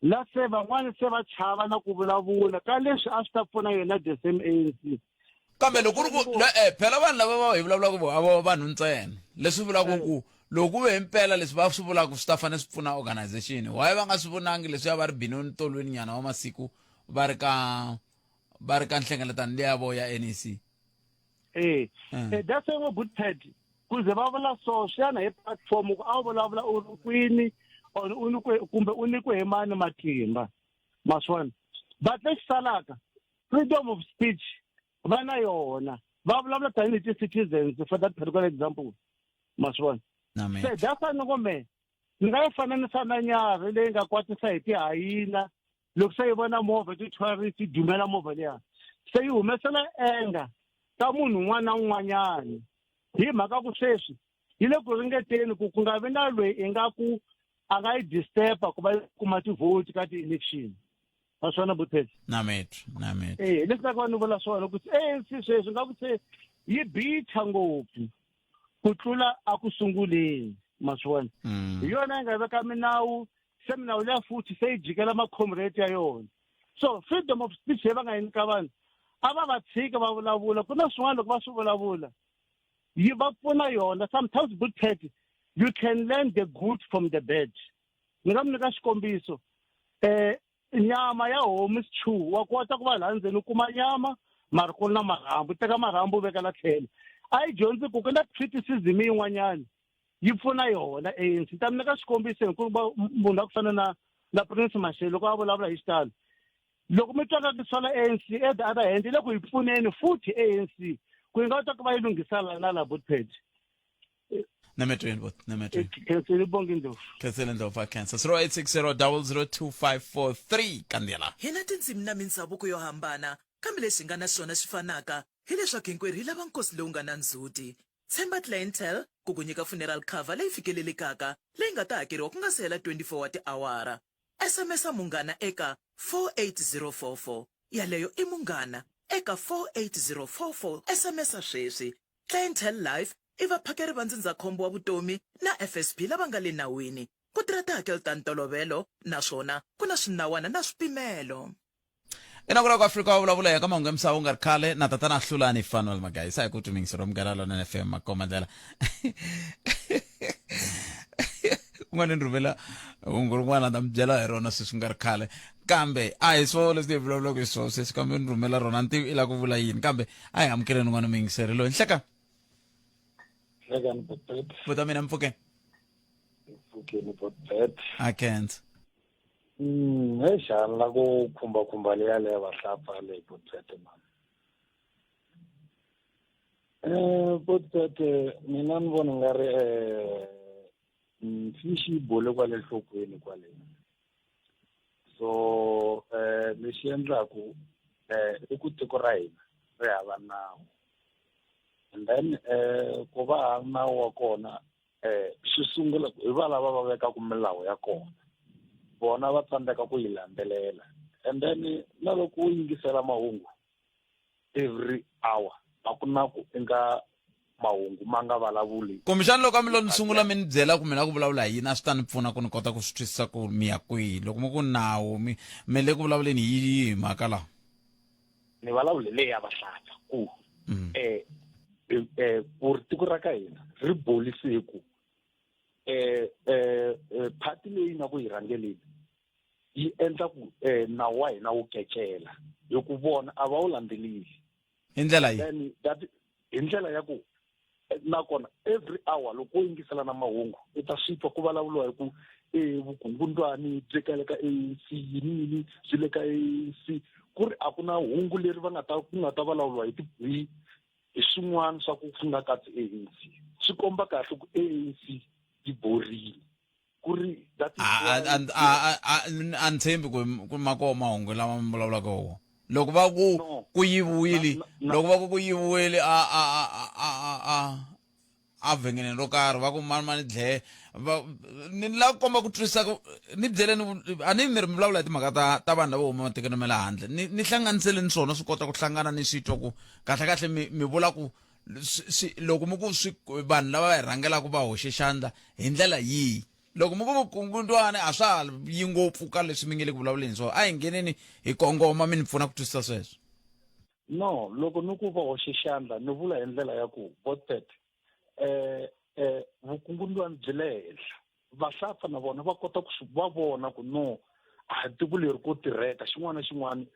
la se van'wana se va chava na ku vulavula ka leswi a swi ta pfuna yona the same ANC kambe loko ku ri ku eh, phela vanhu lava va hi vulavulaka vo a vo vanhu ntsena leswi vulaka ku loko ku ve himpela leswi va swi vulaka swi ta fanele swi pfuna organization why va nga swi vonangi leswiya va ri binoni tolweni nyana wa masiku va ri ka va ri ka nhlengeletano leya vo ya NEC eh eh that's why good pad kuze va vula so swi ya na hi platform ku a wu vulavula u ri kwini or u nyikiwe kumbe u nyikiwe hi mani matimba ma swi vona but lexi salaka freedom of speech va na yona va vulavula tanihi ti-citizens for that particular example ma swi vona se that's why ni ngo me ni nga yi fananisa na nyarhi leyi nga kwatisa hi tihayina loko se yi vona movha ti-tourist yi dumela movha liya se yi humesela enga ka munhu un'wana na un'wanyana hi mhaka ku sweswi yi le ku ringeteni ku ku nga vi na loyi ingaku a nga yi disturba ku va yi kuma ti-vote ka ti-election va swona buthesi na metro na metro eh leswi nga va ni vula swona ku ANC sweswi nga ku se yi bitha ngopfu ku tlula a ku sunguleni ma swi vona mm. hi yona yi nga veka minawu se minawu liya futhi se yi jikela ma-comrade ya yona so freedom of speech leyi va nga yi nyika vanhu a va va tshika va vulavula ku na swin'wana loko va swi vulavula yi va pfuna yona sometimes good pet you can learn the good from the bad ni nga mi nyika xikombiso eh nyama ya homu stew wa kota ku va laha ndzeni u kuma nyama mara ku ri na marhambu teka marhambu u veka la tlhelo a yi dyondzi ku ku na criticism yin'wanyana yi pfuna yona ANC ta mi nyika xikombiso hi ku munhu a ku fana na na Prince Mashele loko a vulavula hi xitalo loko mi twa nga ku sola ANC at the other hand yi le ku yi pfuneni futhi ANC ku yi nga kota ku va yi lunghisela na la Bootpad Nemetweni bot, nemetweni. Khensile Bongi Ndlovu. Khensile Ndlovu a khensa. 0860002543 Kandela. Hi na tindzimi na mindzhavuko yo hambana, kambe lexi hi nga na xona xi fanaka hileswaku hinkwerhu hi lava nkosi lowu nga na ndzhuti. Tshemba Clientele ku ku nyika funeral cover leyi fikelelekaka leyi nga ta hakeriwa ku nga si hela 24 wa tiawara. SMS-a Munghana eka 48044. Yaleyo i Munghana eka 48044. SMS-a sweswi. Clientele Life i vaphakeri va ndzindzakhombo wa vutomi na FSP lava nga le nawini. Ku tirha tihakelo ta ntolovelo naswona ku na swinawana na swipimelo. Ina ku Afrika wa vulavula ya ka mahungu ya misava u nga ri khale na tatana Hlulani Fanuel Magaisa hi ku tumingisa ra Munghana Lonene FM makomba ndlela. Un'wana ni rhumela hungu rin'wana ta mi byela hi rona sweswi nga ri khale kambe a hi swona leswi hi vulavulaka hi swona sweswi kambe ni rhumela rona ni tivi i lava ku vula yini kambe a hi amukeleni un'wana muyingiseri loyi nhleka Nhlekani Botbet. Buta mina mpfukeni Mpfukeni Botbet. A khensa. Eish a ni la ku khumbakhumba leya leya vahlapfa leyi Botbet man. Botbet mina ni vona nga ri fishi yi bole kwale nhlokweni kwale. So lexi endlaku i ku tiko ra hina ri hava nawu. And then ku va hava nawu wa kona swi sungula hi va lava va vekaku milawu ya kona vona va tsandzeka ku yi landzelela and then na loko u yingisela mahungu every hour a ku na ku i nga mahungu ma nga vulavuli kumbexana loko a mi lo ni sungula mi ni byela ku mi lava ku vulavula hi yini a swi ta ni pfuna ku ni kota ku swi twisisa ku mi ya kwihi loko mi ku nawu mi mi le ku vulavuleni hi yihi mhaka laha ni vulavule leyi ya vahlapfa ku eh eh ku ri tiko ra ka hina ri bolise ku eh eh party leyi nga ku yi rhangeleni yi endla ku eh nawu wa hina wu kecela hi ku vona a va wu landzeleli hi ndlela yi then that hi ndlela ya ku nakona every hour loko wo yingisela na mahungu i ta swi twa ku vulavuriwa hi ku e vukungundwani byi ka le ka ANC yini yini byi le ka ANC ku ri a ku na hungu leri va nga ta ku nga ta vulavuriwa hi hi hi swin'wana swa ku swi nga katsi ANC swi komba kahle ku ANC yi borile ku ri that is why a ni tshembi ku ku ma koho mahungu lama mi vulavulaka wona loko va ku ku yiviwile loko va ku ku yiviwile a a a a a a a vhengeleni ro karhi va ku mani mani dleye va ni lava ku komba ku twisisa ku ni byeleni a ni mi ri mi vulavula hi timhaka ta ta vanhu lava huma matikweni ma le handle ni ni hlanganiseleni swona swi kota ku hlangana ni swi twa ku kahle kahle mi mi vula ku swi loko mi ku swi vanhu lava va hi rhangelaka va hoxe xandla hi ndlela yihi loko mi ku vukungundwani a swa ha yi ngopfu ka leswi mi nge le ku vulavuleni swona a hi ngheneni hi kongoma mi ni pfuna ku twisisa sweswo. No, loko ni ku va hoxe xandla ni vula hi ndlela ya ku Botpet eh eh vukungundwani byi le henhla vahlapfa na vona va kota ku swi va vona ku no a tiko leri ko tirheka xin'wana na xin'wana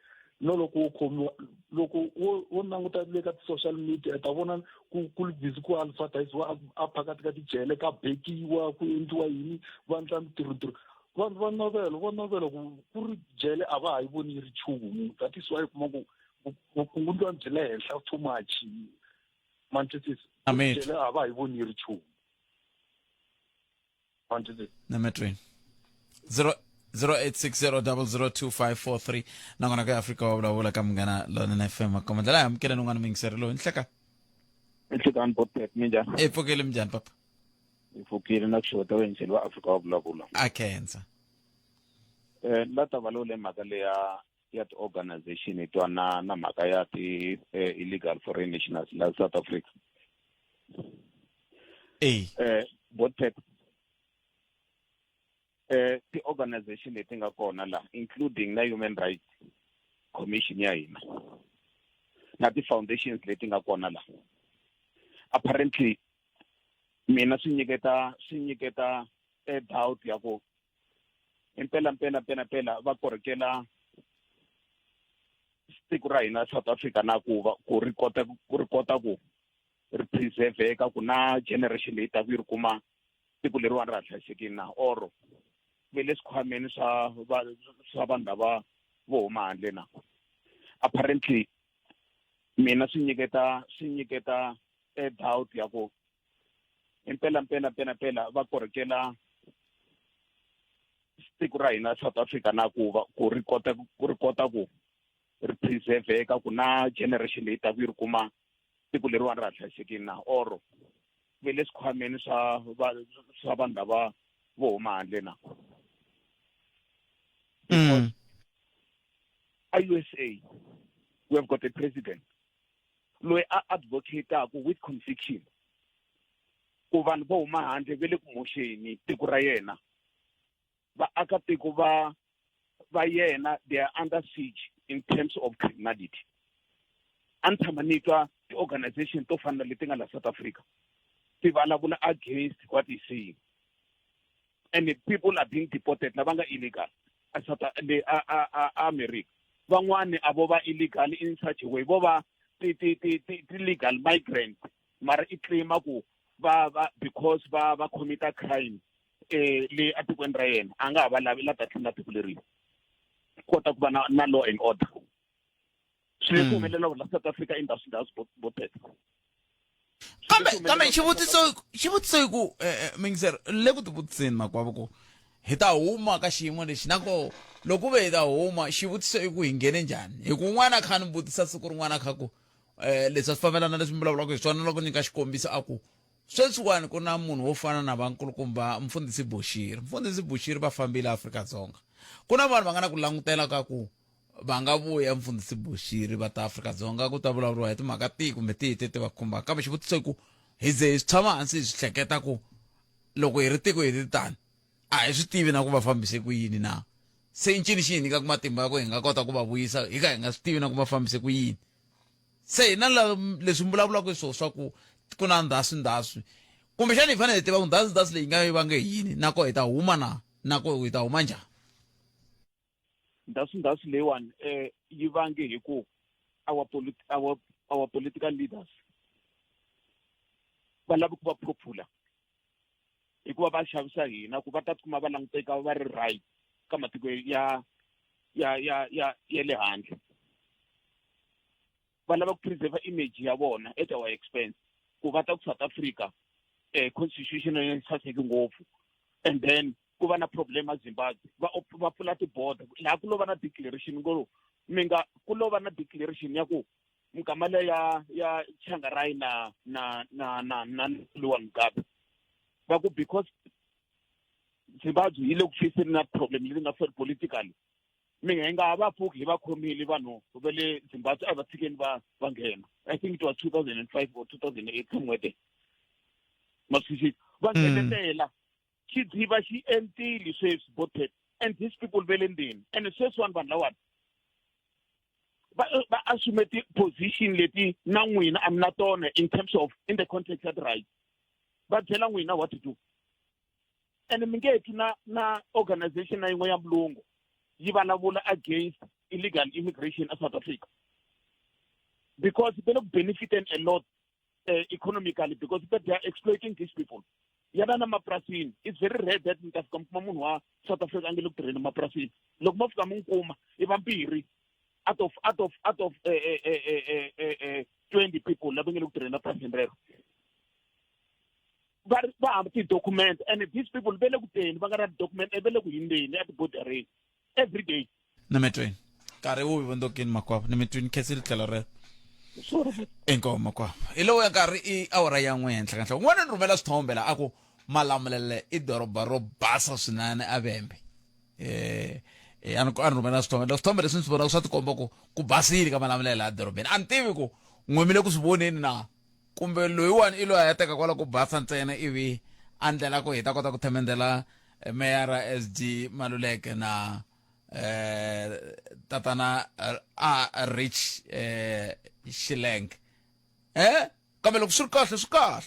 no loko wo khomiwa loko wo wo languta le ka ti-social media u ta vona ku ku ri busy ku advertise-wa a phakati ka tijele ka bekiwa ku endliwa yini va endla mintirhontirho vanhu va navela va navela ku ku ri jele a va ha yi voni yi ri nchumu that is why u kuma ku vukungundwani byi le henhla too much ma ni twisisa jele a va ha yi voni yi ri nchumu ma ni twisisa nametweni 0860002543 nakona ka Afrika wa vulavula ka Munghana Lonene FM koma ndlela ya amukeleni un'wana muyingiseri loyi nhleka Nhlekani Botpet minjhani? E pfukile minjhani papa? Hi pfukile na ku xeweta vayingiseri va Afrika wa vulavula. A khensa. Eh la ta vulavula mhaka leya ya ti-organization hi twa na na mhaka ya ti eh, illegal foreign nationals la South Africa. Eh. Eh Botpet eh ti-organization leti nga kona la including na human rights commission ya hina na ti-foundations leti nga kona la apparently mina swi nyiketa swi nyiketa a doubt ya ku impela mpela mpela mpela va korhokela tiko ra hina South Africa na ku va ku ri kota ku ri kota ku ri preserveka ku na generation leyi taka yi ri kuma tiko leriwani ra ha hlayisekile na or ve le swikhwameni swa va swa vanhu lava vo huma handle na apparently mina swi nyiketa swi nyiketa a doubt ya ku impela mpela mpela mpela va korhokela tiko ra hina South Africa na ku va ku ri kota ku ri kota ku ri preserveka ku na generation leyi taka yi ri kuma tiko leriwani ra ha hlayisekile na or ve le swikhwameni swa va swa vanhu lava vo huma handle na a USA we have got a president loyi a advocate-aku with conviction ku vanhu vo huma handle ve le ku moxeni tiko ra yena vaakatiko va va yena they are under siege in terms of criminality a ni tshama ni twa ti-organization to fana na leti nga la South Africa ti vulavula against what is saying and the people are being deported lava nga illegal a South le a a a America van'wani a vo va illegal in such a way vo va ti ti ti ti ti legal migrant mara i claima ku va va because va va commita crime eh le atikweni ra yena a nga ha va lavi la ta tlhela tiko leri kota ku va na, na law and order swi le ku humelela la South Africa industry does both kambe kambe xivutiso xivutiso i ku eh, eh, mingisero le ku tivutiseni makwavo ku hi ta huma ka xiyimo lexi na ko loko ve hi ta huma xivutiso i ku hi nghene njhani hi ku un'wana a kha ni vutisa siku rin'wana kha ku um leswi a swi fambelana leswi mi vulavulaka hi swona loko nyika xikombiso a ku sweswiwani ku na munhu wo fana na vankulukumba mfundhisi Bushiri mfundhisi Bushiri va fambile Afrika-Dzonga ku na vanhu va nga na ku langutela ka ku va nga vuya mfundhisi Bushiri va ta Afrika-Dzonga ku ta vulavuriwa hi timhaka tihi kumbe tihi teti va khumbaka kambe xivutiso i ku hi ze hi swi tshama hansi hi swi hleketa ku loko hi ri tiko hi ri tani a hi swi tivi na ku va fambise ku yini na se i ncini xi hi nyikaka matimba ya ku hi nga kota ku va vuyisa hi ka hi nga swi tivi na ku va fambise ku yini se hina la leswi mi vulavulaka hi swona swa ku ku na ndhaswi ndhaswi kumbexana hi fanele hi tiva ku ndhaswi ndhaswi leyi nga yi vange hi yini na ko hi ta huma na na ko hi ta huma njhani ndhaswi ndhaswi leyiwani um yi vange hi ku our, polit our, our political leaders va lava ku va popular hikuva va xavisa hina ku va ta tikuma va languteka va ri right ka matiko ya ya ya ya ya le handle va lava ku preserve image ya vona at our expense ku va ta ku South Africa eh constitution yi saseki ngopfu and then ku va na problem a Zimbabwe va va pfula ti-border laha ku lo va na declaration ngolo mi nga ku lo va na declaration ya ku Mukama leya ya ya Tsvangirai na na na na na Luwa Mugabe va ku because Zimbabwe yi le ku faceni na problem leyi nga fair politically mi nga hi nga ha va pfuki hi va khomile vanhu va le Zimbabwe a va tshikeni va va nghena I think it was 2005 or 2008 somewhere there ma swi twisisa va nghenetela xidziva xi entile sweswi botet and these people ve le ndzeni and sweswiwani vanhu lawani va va assume ti-position leti na n'wina a mi na tona in terms of in the context ya ti-right va byela n'wina what to do and mi nge twi na na organization na yin'we ya mulungu yi vulavula against illegal immigration a South Africa because they look benefiting a lot economically because they are exploiting these people yana na mapurasini it's very rare that mi ta fika mi kuma munhu wa South Africa a nge le ku tirheni mapurasini loko mo fika mi n'wi kuma i vambirhi out of out of out of 20 people lava nge le ku tirheni epurasini rero va ri va hamba ti-document and these people ve le ku teni va nga na ti-document va le ku hindzeni etibodareni every day ni mi twini nkarhi wu vondzokini makwavo ni mi twini khensile tlhelo rero inkomu makwavo hi lowu ya nkarhi i awara ya n'we henhla ka nhloko n'wana ni rhumela swithombe la a ku malamulele i doroba ro basa swinene a vembe eh a ni a ni rhumela swithombe swithombe leswi ni swi vonaka swa tikomba ku ku basile ka malamulele laha dorobeni a ni tivi ku n'we mi le ku swi voneni na kumbe loyiwani i loyi a ya teka kwala ku basa ntsena ivi a ndlela ku hi ta kota ku themendela meyara SG Maluleke na eh tatana a Rich eh Shileng eh kambe loko swi ri kahle swi kahle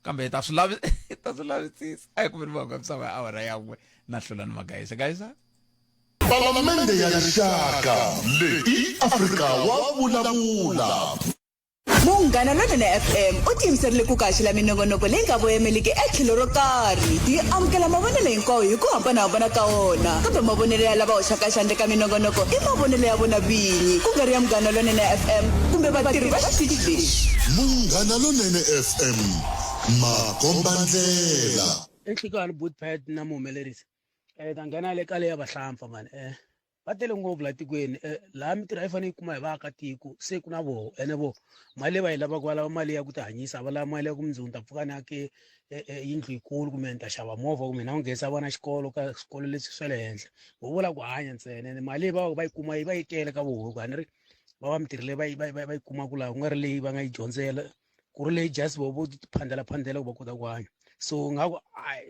kambe hi ta swi lavi hi ta swi lavisisa a hi kumeni vanhu va misava ya awara ya n'we na hlulani magayisa gayisa Palamende ya Rixaka leyi i Afrika wa vulavula. Munghana Lonene FM u tiyimiserile ku ku haxela minongonoko leyi nga voyemeliki etlhelo ro karhi. Hi amukela mavonelo hinkwawo hi ku hambanahambana ka wona, kambe mavonelo ya lava hoxaka xandla eka minongonoko i mavonelo ya vona vinyi, ku nga ri ya Munghana Lonene FM kumbe vatirhi va xitichi lexi. Munghana Lonene FM, makombandlela. Enhlikani Bootpad na muhumelerisi ta nghena le ka leya vahlampfa mani va tele ngopfu laha tikweni laha mintirho a yi fanele yi kuma hi vaakatiko se ku na voho ene vo mali leyi va yi lavaka va lava mali ya ku tihanyisa a va lava mali ya ku mundzuku ni ta pfuka ni ake yindlu yikulu kumbe ni ta xava movha kumbe na ku nghenisa vana xikolo ka swikolo leswi swa le henhla vo vula ku hanya ntsena ene mali leyi va va yi kuma yi va yi tele ka voho ku a ni ri va va mintirho leyi va yi va yi va yi kumaka laha ku nga ri leyi va nga yi dyondzela ku ri leyi just vo vo phandela phandela ku va kota ku hanya so nga ku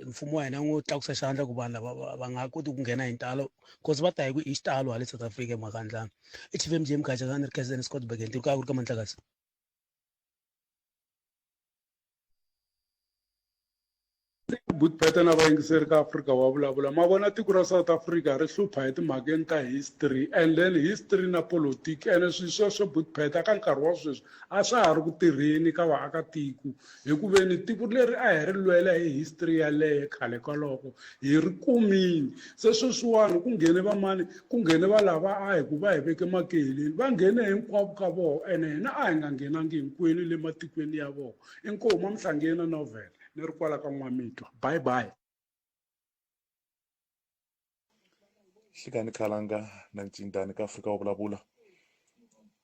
mfumo wa hina wu tlakusa xandla ku vanhu lava va nga koti ku nghena hi ntalo cause va ta hi ku i xitalo hale South Africa hi mhaka ndlala i chief MJ Mkhacha ni ri KZN Scott Bergen ntirho kaya ku ri ka Mandlakazi. Butphete na vayingiseri ka Afrika wa vulavula ma vona tiko ra South Africa ri hlupha hi timhakeni ta history and then history na politiki ene swilo sweswo Butphete ka nkarhi wa sweswi a swa ha ri ku tirheni ka vaakatiko hi ku veni tiko leri a hi ri lwela hi history yaleyo khale kwaloko hi ri kumile se sweswiwani ku nghene vamani ku nghene va lava a hi ku va hi veke makeheleni va nghene hinkwavo ka vona ene hina a hi nga nghenangi hinkwenu le matikweni ya vona inkomu a novel ni ri kwala ka n'wamitwa bye bye Nhlikani Khalanga na Ncindani ka Afrika wa vulavula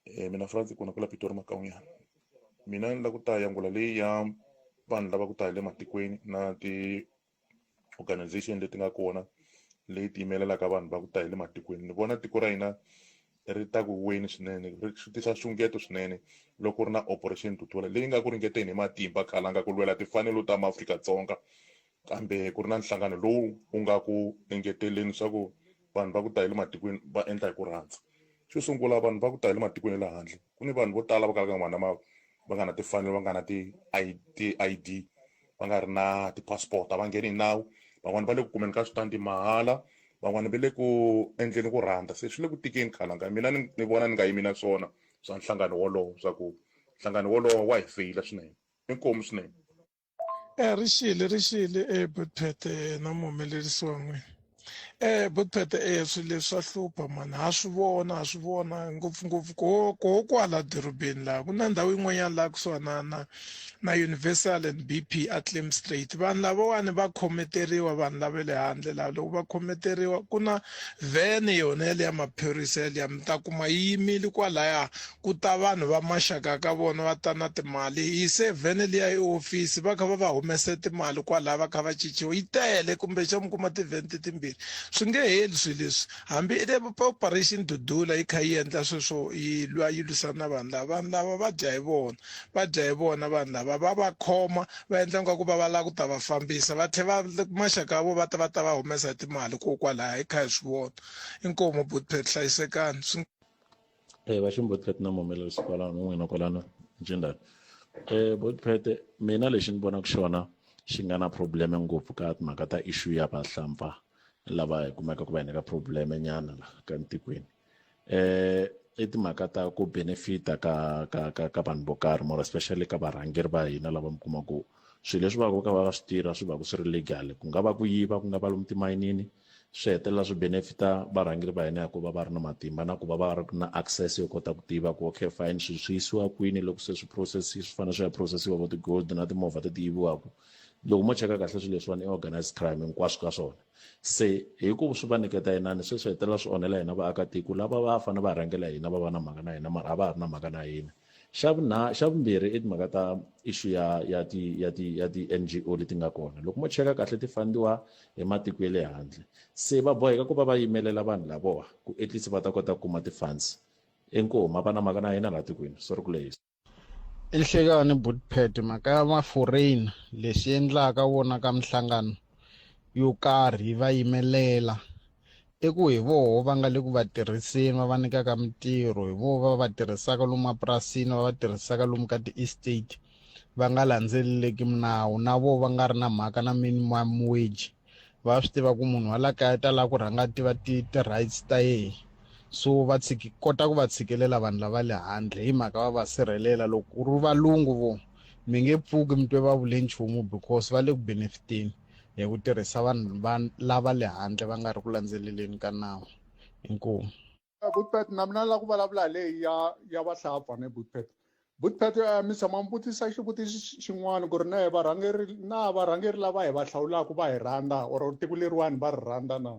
eh, mina Francis kona kula Pitori Makaunyana mina ni la ku ta yangula leyi ya vanhu lava ku ta hi le matikweni na ti organization leti nga kona leyi tiyimelelaka vanhu va ku ta hi le matikweni ni vona tiko ra hina ri ta ku weni swinene ri swi tisa nxungeto swinene loko ri na operation Dudula leyi nga ku ringeteni hi matimba khalanga ku lwela timfanelo ta maAfrika-Dzonga kambe ku ri na nhlangano lowu wu nga ku engeteleni swa ku vanhu va ku ta hi le matikweni va endla hi ku rhandza xo sungula vanhu va ku ta hi le matikweni ya le handle ku ni vanhu vo tala va kalaka nga na va nga na timfanelo va nga na ti-I_D va nga ri na ti-passport a va ngheni hi nawu van'wani va le ku kumeni ka switandi mahala van'wani va le ku endleni ku rhandza se swi le ku tikeni khalanga mina ni ni vona ni nga yimi na swona swa nhlangano wolowo swa ku nhlangano wolowo wa hi feyila swinene inkomu swinene E ri xile ri xile e Butphete na muhumelerisi wa n'wina. Botpete eya swilo leswi swa hlupha mani ha swi vona ha swi vona ngopfungopfu ko ko kwala dorobeni laha ku na ndhawu yin'wanyana laha kusuhana na na na Universal and BP a Claim Street vanhu lavawani va khometeriwa vanhu lava le handle laha loko va khometeriwa ku na vhene yona yale ya maphorisa yaliya mi ta kuma yi yimile kwalaya ku ta vanhu va maxaka ka vona va ta na timali yi se vhene liya ehofisi va kha va va humese timali kwalaya va kha va cinciwa yi tele kumbexana mi kuma tivhene ti timbirhi swi nge heli swilo leswi hambi i le operation dudula yi kha yi endla sweswo yi lwa yi lwisana na vanhu lava vanhu lava va dya hi vona va dya hi vona vanhu lava va va khoma va endla nga ku va va lava ku ta va fambisa va tlhela va maxaka ya vona va ta va ta va humesa hi timali ko kwalaya hi kha hi swi vona inkomu butpet hlayisekani swi Eh va ximbotpet na muhumelerisi kwalano n'wina kwalano ncindani eh botpet mina lexi ni vonaka xona xi nga na probleme ngopfu ka timhaka ta issue ya vahlampfa lava hi kumeka ku va hi nyika probleme nyana la ka ntikweni eh i timhaka ta ku benefita ka ka ka ka vanhu vo karhi more especially ka varhangeri va hina lava mi kuma ku swilo leswi va ka va swi tirha swi va ku swi ri legal ku nga va ku yiva ku nga va lomu timayinini swi hetelela swi benefita varhangeri va hina hikuva va ri na matimba na ku va va ri na access yo kota ku tiva ku okay fine swilo swi yisiwa kwini loko se swi process swi fanele swi ya processiwa vo ti-gold na timovha leti yiviwaka loko mo cheka kahle swilo leswiwani i organized crime hinkwaswo ka swona se hi ku swi va nyiketa inani se swi hetelela swi onhela hina vaakatiko lava va fanele va rhangela hina va va na mhaka na hina mara a va ha ri na mhaka na hina xa vunha xa vumbirhi i timhaka ta issue ya ya ti ya ti ya ti-N_G_O leti nga kona loko mo cheka kahle ti fundiwa hi matiko ya le handle se va boheka ku va va yimelela vanhu lavawa ku at least va ta kota ku kuma ti-funds inkomu a va na mhaka na hina laha tikweni sorry ku lehisa. I nhlekani Bootpad mhaka ya ma-foreigner lexi endlaka vona ka minhlangano yo karhi yi va yimelela i ku hi voho va nga le ku va tirhiseni va va nyikaka mintirho hi voho va va tirhisaka lomu mapurasini va va tirhisaka lomu ka ti-estate va nga landzeleleki minawu na voho va nga ri na mhaka na minimum wage va swi tiva ku munhu wa la kaya ta lava ku rhanga a tiva ti-rights ta yehe so va tshiki kota ku va tshikelela vanhu lava le handle hi mhaka va va sirhelela loko ku ri valungu vo mi nge pfuki mi twe va vule nchumu because va le ku benefiteni hi ku tirhisa vanhu va lava le handle va nga ri ku landzeleleni ka nawu inkomu. Butpet na mina la ku vulavula leyi ya ya vahlapfa ne Butpet Butpet eh, mi tshama mi vutisa xivutiso xin'wana ku ri na varhangeri na varhangeri lava hi va hlawulaka va hi rhandza or tiko leriwani va ri rhandza na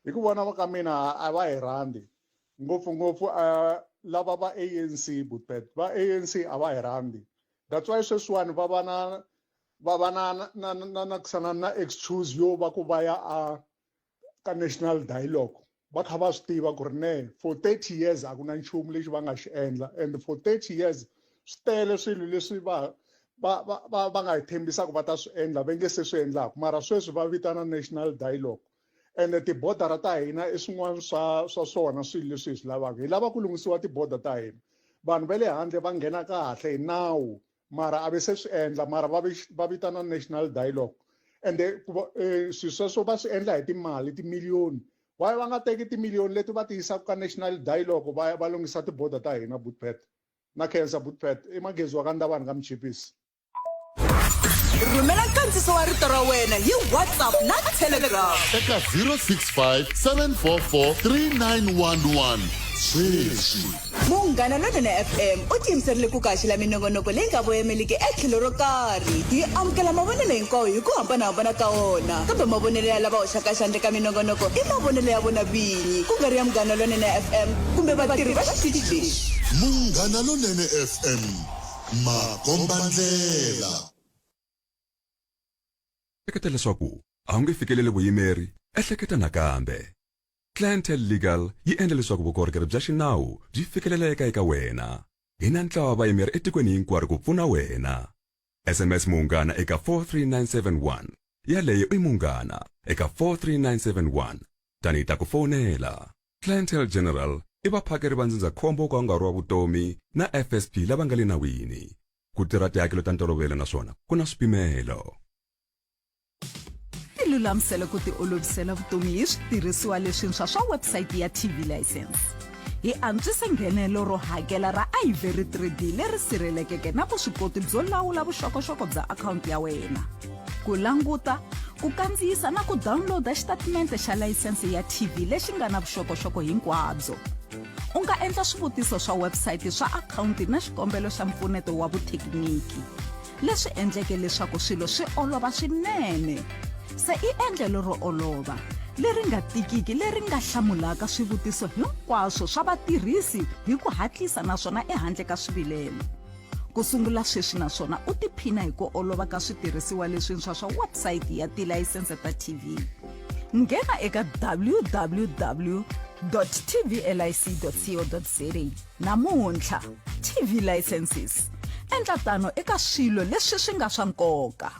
hi ku vona ka mina a va hi rhandzi ngopfungopfu um lava va ANC Butpet va ANC a va hi rhandzi that's why sweswiwani va va na va va na na na na na na excuse yo va ku va ya a ka national dialogue va kha va swi tiva ku ri ne for 30 years a ku na nchumu lexi va nga xi endla and for 30 years swi tele swilo leswi va va va va va nga hi tshembisaka va ta swi endla va nge se swi endlaka mara sweswi va vitana national dialogue ende tibodara ta hina i swin'wana swa swa swona swilo leswi hi swi lavaka hi lava ku lunghisiwa tiboda ta hina vanhu va le handle va nghena kahle hi nawu mara a ve se swi endla mara va va vitana national dialogue ende ku va eh, swilo sweswo va swi endla hi timali timiliyoni why va nga teki timiliyoni leti va ti yisaka ka national dialogue va ya va lunghisa tiboda ta hina butpet na khensa butpet i magezi wa ka ndavani ka michipisi rhumela nkandziso wa rito ra wena hi whatsapp na telegram eka 065 744 3911 sweswi Munghana Lonene FM u tiyimiserile ku kaxela minongonoko leyi nga voyemeliki etlhelo ro karhi. Hi amukela mavonelo hinkwawo hi ku hambanahambana ka wona, kambe mavonelo ya lava hoxaka xandla eka minongonoko i mavonelo ya vona vinyi, ku nga ri ya Munghana Lonene FM kumbe vatirhi va xitichi lexi. Munghana Lonene FM, makombandlela. Ehleketa leswaku a wu nge fikeleli vuyimeri? Ehleketa nakambe. Clientele Legal yi endla leswaku vukorhokeri bya xinawu byi fikeleleka eka wena. Hi na ntlawa wa vayimeri etikweni hinkwaro ku pfuna wena. SMS Munghana eka 43971. Yaleyo i Munghana eka 43971. Tani hi ta ku fonela. Clientele General i vaphakeri va ndzindzakhombo wo ka wu nga ri wa vutomi na FSP lava nga le nawini. Ku tirha tihakelo ta ntolovelo naswona ku na swipimelo. Tilulamisele ku tiolovisela vutomi hi switirhisiwa leswintshwa swa website ya TV License. Hi antswise nghenelo ro hakela ra Ivory 3D leri sirhelekeke na vuswikoti byo lawula vuxokoxoko bya akhawunti ya wena. Ku languta, ku kandziyisa na ku downloada xitatimente xa layisense ya TV lexi nga na vuxokoxoko hinkwabyo. U nga endla swivutiso swa website swa akhawunti na xikombelo xa mpfuneto wa vuthekiniki, leswi endleke leswaku swilo swi olova swinene. Se i endlelo ro olova, leri nga tikiki leri nga hlamulaka swivutiso hinkwaswo swa vatirhisi hi ku hatlisa naswona ehandle ka swivilelo. Ku sungula sweswi naswona u tiphina hi ku olova ka switirhisiwa leswintshwa swa website ya tilayisense ta TV. Nghena eka www.tvlic.co.za namuntlha. TV licenses. Endla tano eka swilo leswi swi nga swa nkoka.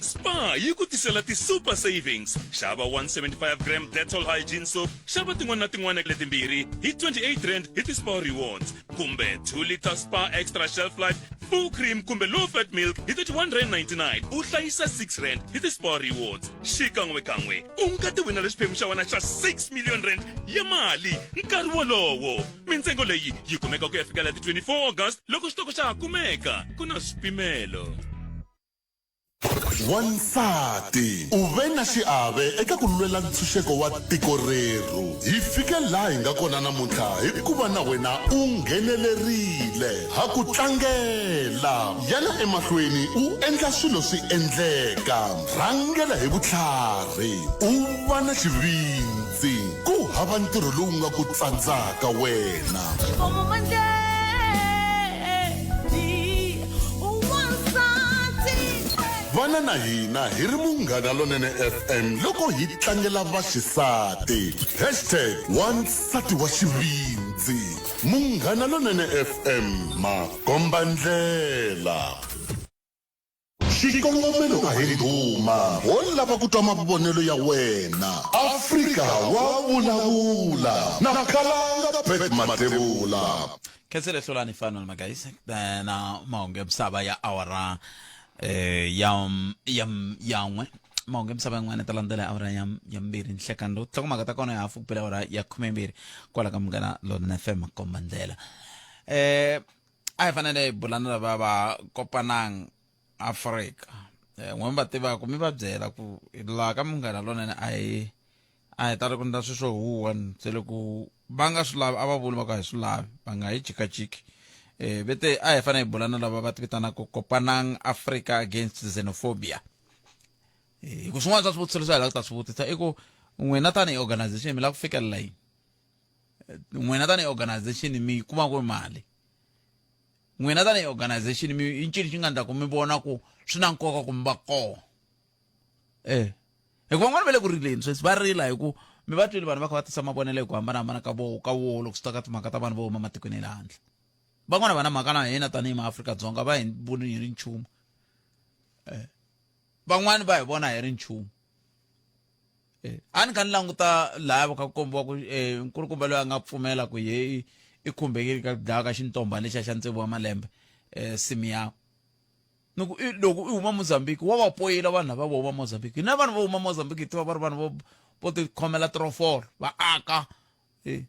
Spar yi ku tisela ti-super savings. Xava 175 gram Dettol hygiene soap, xava tin'wana na tin'wana letimbirhi hi 28 rand hi ti-Spar rewards, kumbe 2 liter Spar extra shelf life full cream kumbe low fat milk hi 31 rand 99 u hlayisa 6 rand hi ti-Spar rewards. Xikan'wekan'we u nga ti winela xiphemu xa wena xa 6 million rand ya mali nkarhi wolowo. Mintsengo leyi yi kumeka ku ya fikela ti 24 August loko xitoko xa ha kumeka. Ku na swipimelo. Wansati u ve na xiave eka ku lwela ntshunxeko wa tiko rerhu. Hi fike laha hi nga kona namuntlha hikuva na wena u nghenelerile. Ha ku tlangela. Yana emahlweni u endla swilo swi endleka. Rhangela hi vutlhari, u va na xivindzi. Ku hava ntirho lowu nga ku tsandzaka wena. Vana na hina hi ri Munghana Lonene FM loko hi tlangela vaxisati. Hashtag wansati wa xivindzi. Munghana Lonene FM, makombandlela. Xikongomelo a hi ndhuma, ho lava ku twa mavonelo ya wena. Afrika wa vulavula na Khalanga Pat Mathebula. Khensile Hlulani Fanuel Magaisa eh, na mahungu ya misava ya awara eh, ya ya ya n'we mahungu ya misava yin'wana ta landzela awara ya ya mbirhi nhlekani lowu nhlokomhaka ta kona ya hafu ku bela awara ya khumembirhi kwala ka Munghana Lonene FM makomba ndlela eh a hi fanele hi bula na lava va kopanang Afrika eh, n'we mi va tivaka mi va byela ku laha ka Munghana Lonene a hi a hi tali ku ndla swilo swo huwa se loko va nga swi lavi a va vuli va ku a hi swi lavi va nga hi jikajiki eh vete a hi fanele hi bula na lava va ti vitanaka Kopanang Africa Against Xenophobia eh, hi ku swin'wana swa swivutiso leswi a hi lava ku ta swi vutisa i ku n'wina tanihi organization mi lava ku fikelela yini n'wina tanihi organization mi yi kuma ku mali n'wina tanihi organization mi i ncini xi nga endla ku mi vona ku swi na nkoka ku mi va kona eh hikuva van'wana va le ku rileni sweswi va rila hi ku mi va twile vanhu va kha va tisa mavonelo hi ku hambanahambana ka vo ka wo loko swi ta ka timhaka ta vanhu vo huma matikweni ya le handle van'wana va na mhaka na hina tanihi maAfrika-Dzonga va hi voni hi ri nchumu eh van'wani va hi vona hi ri nchumu eh a ni kha ni languta laya va kha ku kombiwa ku eh nkulukumba loyi a nga pfumela ku ye i khumbekile ka ku dlaya ka xintombha lexiya xa tsevu wa malembe eh Simiyawu ni ku i loko i huma Mozambique wa va poyila vanhu lava vo huma Mozambique hina vanhu vo huma Mozambique hi tiva va ri vanhu vo vo tikhomela trofolo va aka eh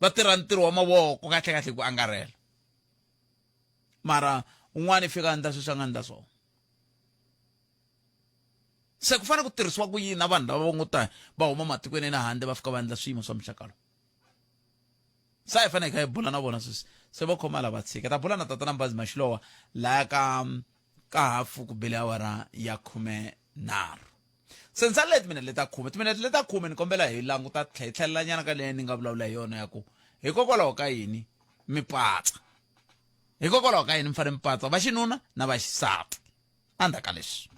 va tirha ntirho wa mavoko kahle kahle ku angarhela mara un'wana i fika a endla sweswi a nga endla swona se ku fanele ku tirhisiwa ku yini na vanhu lava va ngo ta va huma matikweni ya le handle va fika va endla swiyimo swa muxaka lowu se a hi fanele hi kha hi bula na vona sweswi se vo khoma lava tshika ta bula na tatana Mbazi Mashilowa laya ka ka hafu ku bele awara ya khume nharhu se ndzi salele timinete leta khume timinete leta khume ni kombela hi languta tlhe hi tlhelela nyana ka leyi ni nga vulavula hi yona ya ku hikokwalaho ka yini mi patsa hikokwalaho ka yini mi fanele mi patsa va xinuna na va xisati endzhaku ka leswi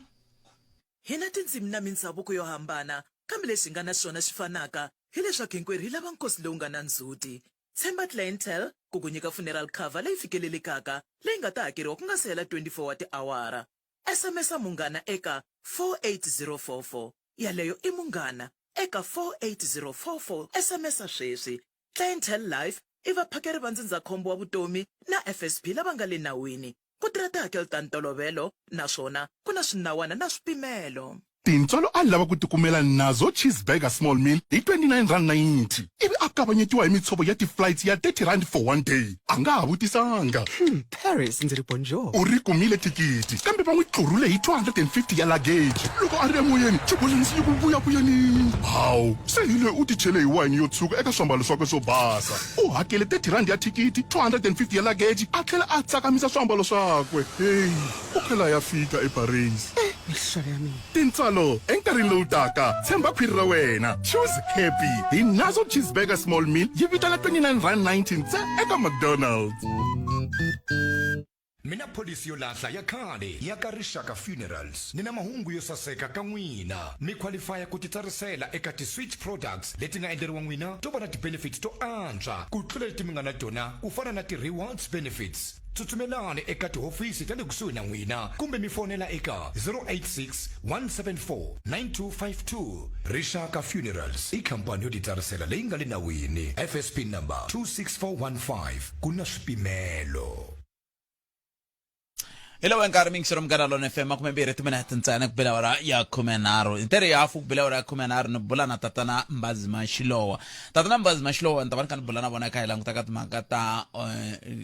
Hi na tindzimi na mindzhavuko yo hambana, kambe lexi hi nga na xona xi fanaka, hi leswaku hinkwerhu hi lava nkosi lowu nga na ndzhuti. Tshemba Clientele ku ku nyika funeral cover leyi fikelelekaka leyi nga ta hakeriwa ku nga si hela 24 wa tiawara. SMS-a Munghana eka 48044. Yaleyo i Munghana eka 48044. SMS-a sweswi. Clientele Life i vaphakeri va ndzindzakhombo wa vutomi na FSP lava nga le nawini. Ku tirha tihakelo ta ntolovelo naswona ku na swinawana na swipimelo. Tintswalo a lava ku tikumela Nazo Cheeseburger Small Meal hi R29.90 ivi a kavanyetiwa hi mitshovo ya ti-flights ya R30 for one day. A nga ha vutisanga. Paris, ndzi ri bonjour. U ri kumile thikithi, kambe va n'wi tlurhule hi 250 ya luggage. Loko a ri emoyeni, xibolani xi ku vuyavuyani. Hawu, se hi loyi u tichele hi wayini yo tshuka eka swiambalo swakwe swo basa. U hakele R30 ya thikithi, 250 ya luggage, a tlhela a tsakamisa swiambalo swakwe. Heyi, u tlhela a ya fika eParis. Mihlolo ya mina. Tintswalo enkarhini lowu taka, tshemba khwiri ra wena. Choose happy hi Nazo Cheeseburger Small Meal yi vitana R29.90 ntsena eka McDonald's. Mi na pholisi yo lahla ya khale ya ka Rixaka Funerals. Ni na mahungu yo saseka ka n'wina. Mi qualifya ku titsarisela eka ti-switch products leti nga endleriwa n'wina to va na ti-benefits to antswa ku tlula leti mi nga na tona ku fana na ti-rewards benefits. Tsutsumelani eka tihofisi ta le kusuhi na n'wina kumbe mi fonela eka 086 174 9252. Rixaka Funerals i khampani yo titsarisela leyi nga le nawini, FSP number 26415. Ku na swipimelo. Hi lowu nkarhi mingisero munghana lona fm 20 timinete ntsena ku bela awara ya 13 ntirho ya hafu ku bela awara ya 13 ni bula na tatana Mbazima Xilowa. Tatana Mbazima Xilowa ni ta va ni kha ni bula na vona kha hi languta ka timhaka ta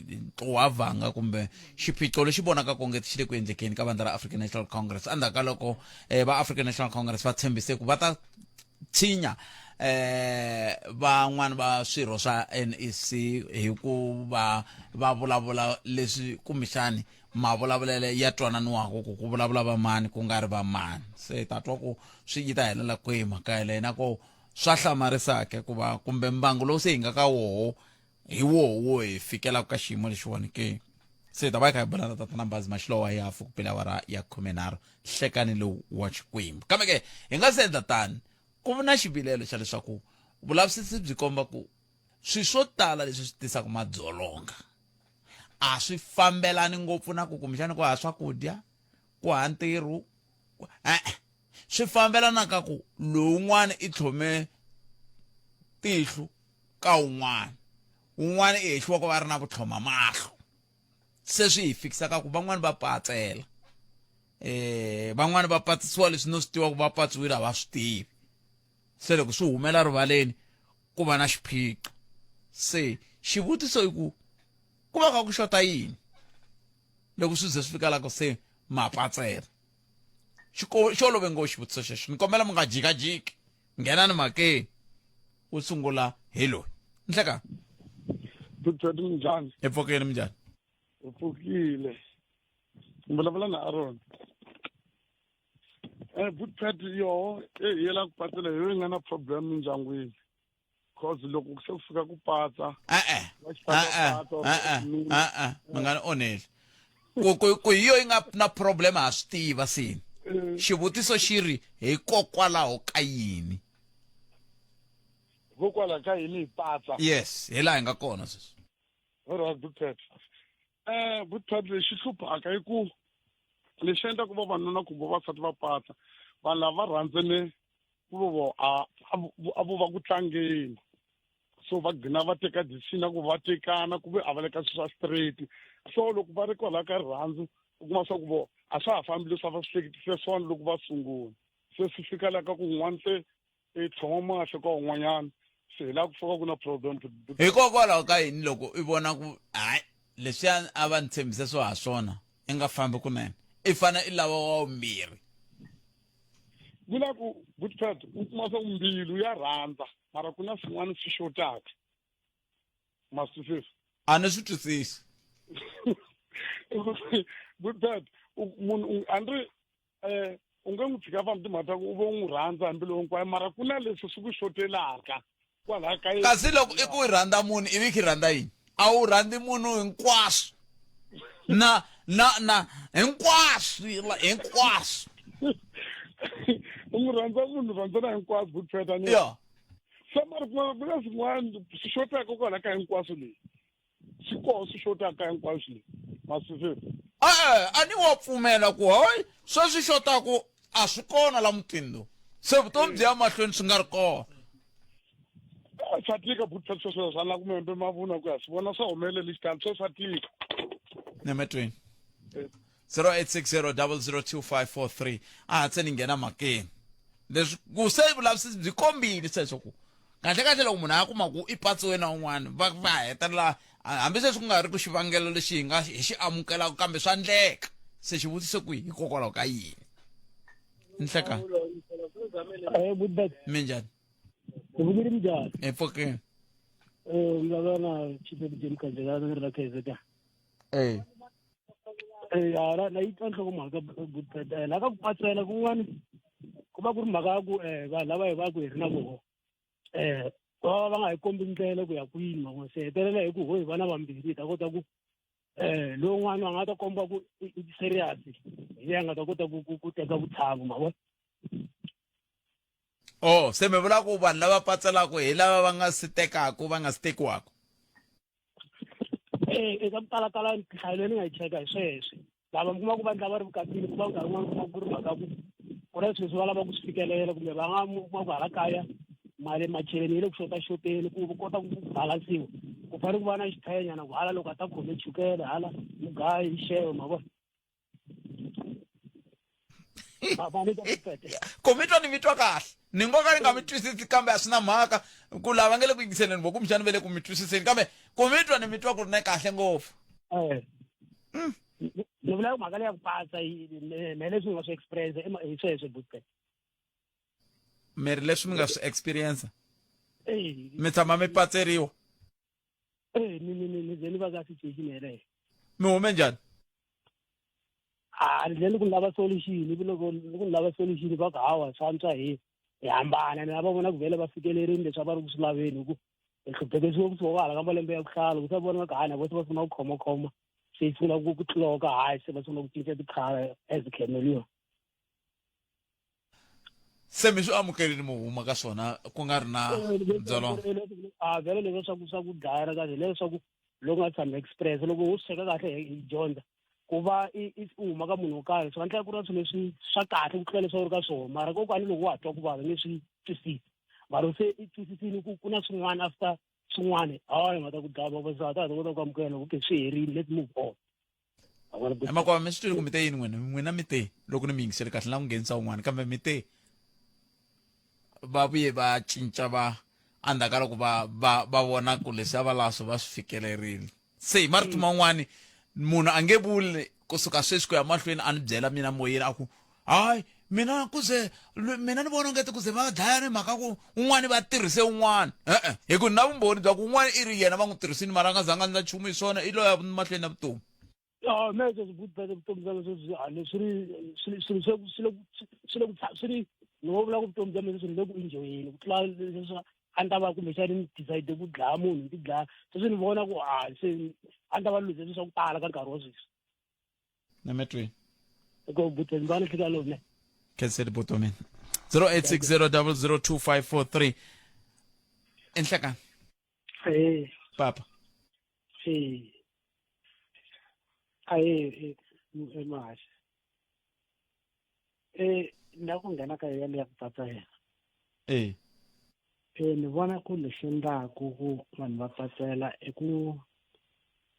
ntuwavanga kumbe xiphiqo lexi vonaka onge xi le ku endlekeni ka vandla ra African National Congress endzhaku ka loko va African National Congress va tshembise ku va ta tshinya van'wana va swirho swa NEC hi ku va va vulavula leswi kumbexani mavulavulele ya twananiwaka ku ku vulavula va mani ku nga ri va mani. Se ta twa ku swi yi ta helela kwihi mhaka yeleyo na ku swa hlamarisa ke ku va kumbe mbangu lowu se hi nga ka woho hi woho wo hi fikela ka xiyimo lexiwani ke. Se hi ta va hi kha hi bula na tatana Mbazi Maxilowa hi hafu ku bela awara ya 13 nhlekani lowu wa Xikwembu. Kambe ke hi nga se endla tani, ku na xivilelo xa leswaku vulavisisi byi komba ku swilo swo tala leswi swi tisaka madzolonga a swi fambelani ngopfu na ku kumbexana ku hava swakudya, ku hava ntirho, e-e, swi fambelana ka ku lowun'wana i tlhome tihlo ka wun'wana, wun'wana i hehliwa ku va a ri na vutlhomamahlo. Se swi hi fikisa ka ku van'wani va patsela, van'wani va patsisiwa leswi no swi tiva ku va patsiwile a va swi tivi. Se loko swi humela rivaleni ku va na xiphiqo. Se xivutiso i ku ku va kha ku xota yini loko swi ze swi fika la ku se ma patsela? Xi olove ngopfu xivutiso xexo. Ni kombela mi nga jikajiki, nghenani mhakeni. Wo sungula hi loyi. Nhlekani. Doctor minjhani? Hi pfukile, minjhani? Hi pfukile. Ni vulavula na Aaron. Bootpad yoho hi yela ku patsela hi yo yi nga na problem mindyangwini. Cause loko se ku fika ku patsa. E-e. E-e. E-e. E-e. Mi nga ni onheli. Ku ku ku hi yo yi nga na problem ha swi tiva sini. Xivutiso xi ri hikokwalaho ka yini? Hikokwalaho ka yini hi patsa? Yes, hi laha hi nga kona sweswi. All right, Bootpad. Bootpad lexi hluphaka i ku lexi endlaka vavanuna kumbe vavasati va patsa, vanhu lava va rhandzene ku vo a a vo va ku tlangeni, so va gcina va teka decision ya ku va tekana ku ve a va le ka swilo swa straight. So loko va ri kwalaya ka rirhandzu u kuma swa ku vo a swa ha fambi leswi a va swi hleketise swona loko va sungula. Se swi fika la ka ku un'wana se i tlhoma mahlo ka un'wanyana, se hi laha ku fika ku na problem. Hikokwalaho ka yini loko i vona ku hayi leswiya a va ni tshembise swo ha swona i nga fambi kunene, i fane i lava wa vumbirhi? Vula ku Goodpad u kuma swa ku mbilu ya rhandza mara ku na swin'wana swi xotaka. Ma swi twisisa? A ni swi twisisi. Goodpad munhu a ni ri u nge n'wi tshika famba timhaka ta ku u ve u n'wi rhandza hi mbilu hinkwayo, mara ku na leswi swi ku xotelaka kwalaya ka yena. Kasi loko i ku i rhandza munhu ivi i rhandza yini? A wu rhandzi munhu hinkwaswo na na na hinkwaswo hinkwaswo. U n'wi rhandza munhu rhandzana hinkwaswo, good Peter, ni Yeah. Se mara ku na swin'wana swi xotaka kwala ka hinkwaswo leyi. Swi koho swi xotaka hinkwaswo leyi. Ma swi twisisa? E-e, a ni wa pfumela ku hayi sweswi xotaku a swi kona la mutini lowu. Se vutomi byi ya mahlweni swi nga ri kona. Swa tika buti sweswo swa la ku membe mavunwa ku ya swi vona swa humelela xitalo swo swa tika. Nemetweni. 0860 002543. A ha tse ni nghena mhakeni. Leswi ku se vulavisisi byi kombile sweswo ku kahle kahle loko munhu a kuma ku i patsiwe na un'wana va va hetelela hambi sweswi ku nga ri ku xivangelo lexi hi nga hi xi amukelaka kambe swa ndleka se xivutiso ku hikokwalaho ka yini nhleka minjhani Vukile minjhani epfukeni eh ngava na Chief Jim Kanjela ni ri la KZN eh eh ara na yi twa nhlokomhaka eh, la ka ku patsela kun'wana ku va ku ri mhaka ya ku um vanhu lava hi va ku hi ri na voho um va va va nga hi kombi ndlela ku ya kwini man'we se hetelela hi ku ho hi vana vambirhi hi ta kota ku um lowun'wana a nga ta komba ku i serious hi yena a nga ta kota ku ku ku teka vutshamo ma vona oh se mi vula ku vanhu lava patselaka hi lava va nga si tekaku va nga si tekiwaka Eh, eka ku talatala nhlayo leyi ni nga yi cheka hi sweswi lava mi kuma ku va ndla va ri vukatini ku va nkarhi wun'wana kuma ku ri mhaka ku ku na swilo leswi va lavaka ku swi fikelela kumbe va nga mu kuma ku hala kaya mali macheleni yi le ku xota xoteni ku kota ku balansiwa ku fanele ku va na xithayanyana ku hala loko a ta khome chukele hala mugayo xevo ma vona ku mi twa ni mi twa kahle ni ngo ka ni nga mi twisisi kambe a swi na mhaka ku lava nge le ku yingiseleni vo kumbexani va le ku mi twisiseni kambe ku mi twa ni mi twa ku ri na kahle ngopfu eh. Ni vula mhaka leya ku pasa me leswi ni nga swi experience hi sweswo butpe mi ri leswi mi nga swi experience mi tshama mi patseriwa eh ni ni ni ze ni va ka situation yeleyo mi hume njhani a ni tlhele ku lava solution ivi loko ni ku lava solution va ku hawa swa antswa hi hi hambana ni lava vona ku vhele va fikelerini leswi a va ri ku swi laveni hi ku hi hluphekisiwe kusuka kwahala ka malembe ya ku hlaya loko se vona ku hayi na vo se va sungula ku khomakhoma se yi sungula ku ku tloka hayi se va sungula ku cinca tikhala as chameleon se mi swi amukelini mi huma ka swona ku nga ri na dzolonga a vhele leswi swa ku swa ku dlayana kahle leswaku loko nga tshami express loko u sweka kahle hi dyondza ku va i u huma ka munhu wo karhi swi nga endleka ku ri na swilo leswi swa kahle ku tlula leswi a wu ri ka swona mara kokwani loko wa ha twa ku vava nge swi twisisi mara se i twisisini ku ku na swin'wana after swin'wana hawa hi nga ta ku dlaya va ta ta kota ku amukela okay swi herile let's move on emakwava mi swi twile ku mi te yini n'wina n'wina mi te loko ni mi yingisele kahle na ku nghenisa un'wana kambe mi te va vuye va cinca va endzhaku ka loko va va va vona ku leswi a va lava swo va swi fikelerile se hi marito man'wani munhu a nge vuli kusuka sweswi ku ya mahlweni a ni byela mina moyeni a ku hayi mina ku ze mina ni vona ongeti ku ze va dlayana hi mhaka ku un'wana va tirhise un'wana e-e hi ku na vumbhoni bya ku un'wana i ri yena va n'wi tirhisini mara a nga zanga ndla nchumu hi swona i loya mahlweni na vutomi Ah, me sweswi bya vutomi bya mina sweswi a ni swi ri swilo swi swi le swi le ku swi ri ni ngo vula ku vutomi bya mina sweswi ni le ku enjoyeni ku tlula leswi a ni ta va kumbexani ni decide ku dlaya munhu ni ti dlaya sweswi ni vona ku a se a ni ta va luze swilo swa ku tala ka nkarhi wa sweswi nametweni ko buti ni va ni hlika lowu ne khenseli buti wa mina 0860002543 enhlekani Eh. Papa. Eh. Ahee eh, Eh na ku nghena ka yona ya ku tsatsela. Eh. Eh ni vona ku lexi endlaku ku vanhu va tsatsela i ku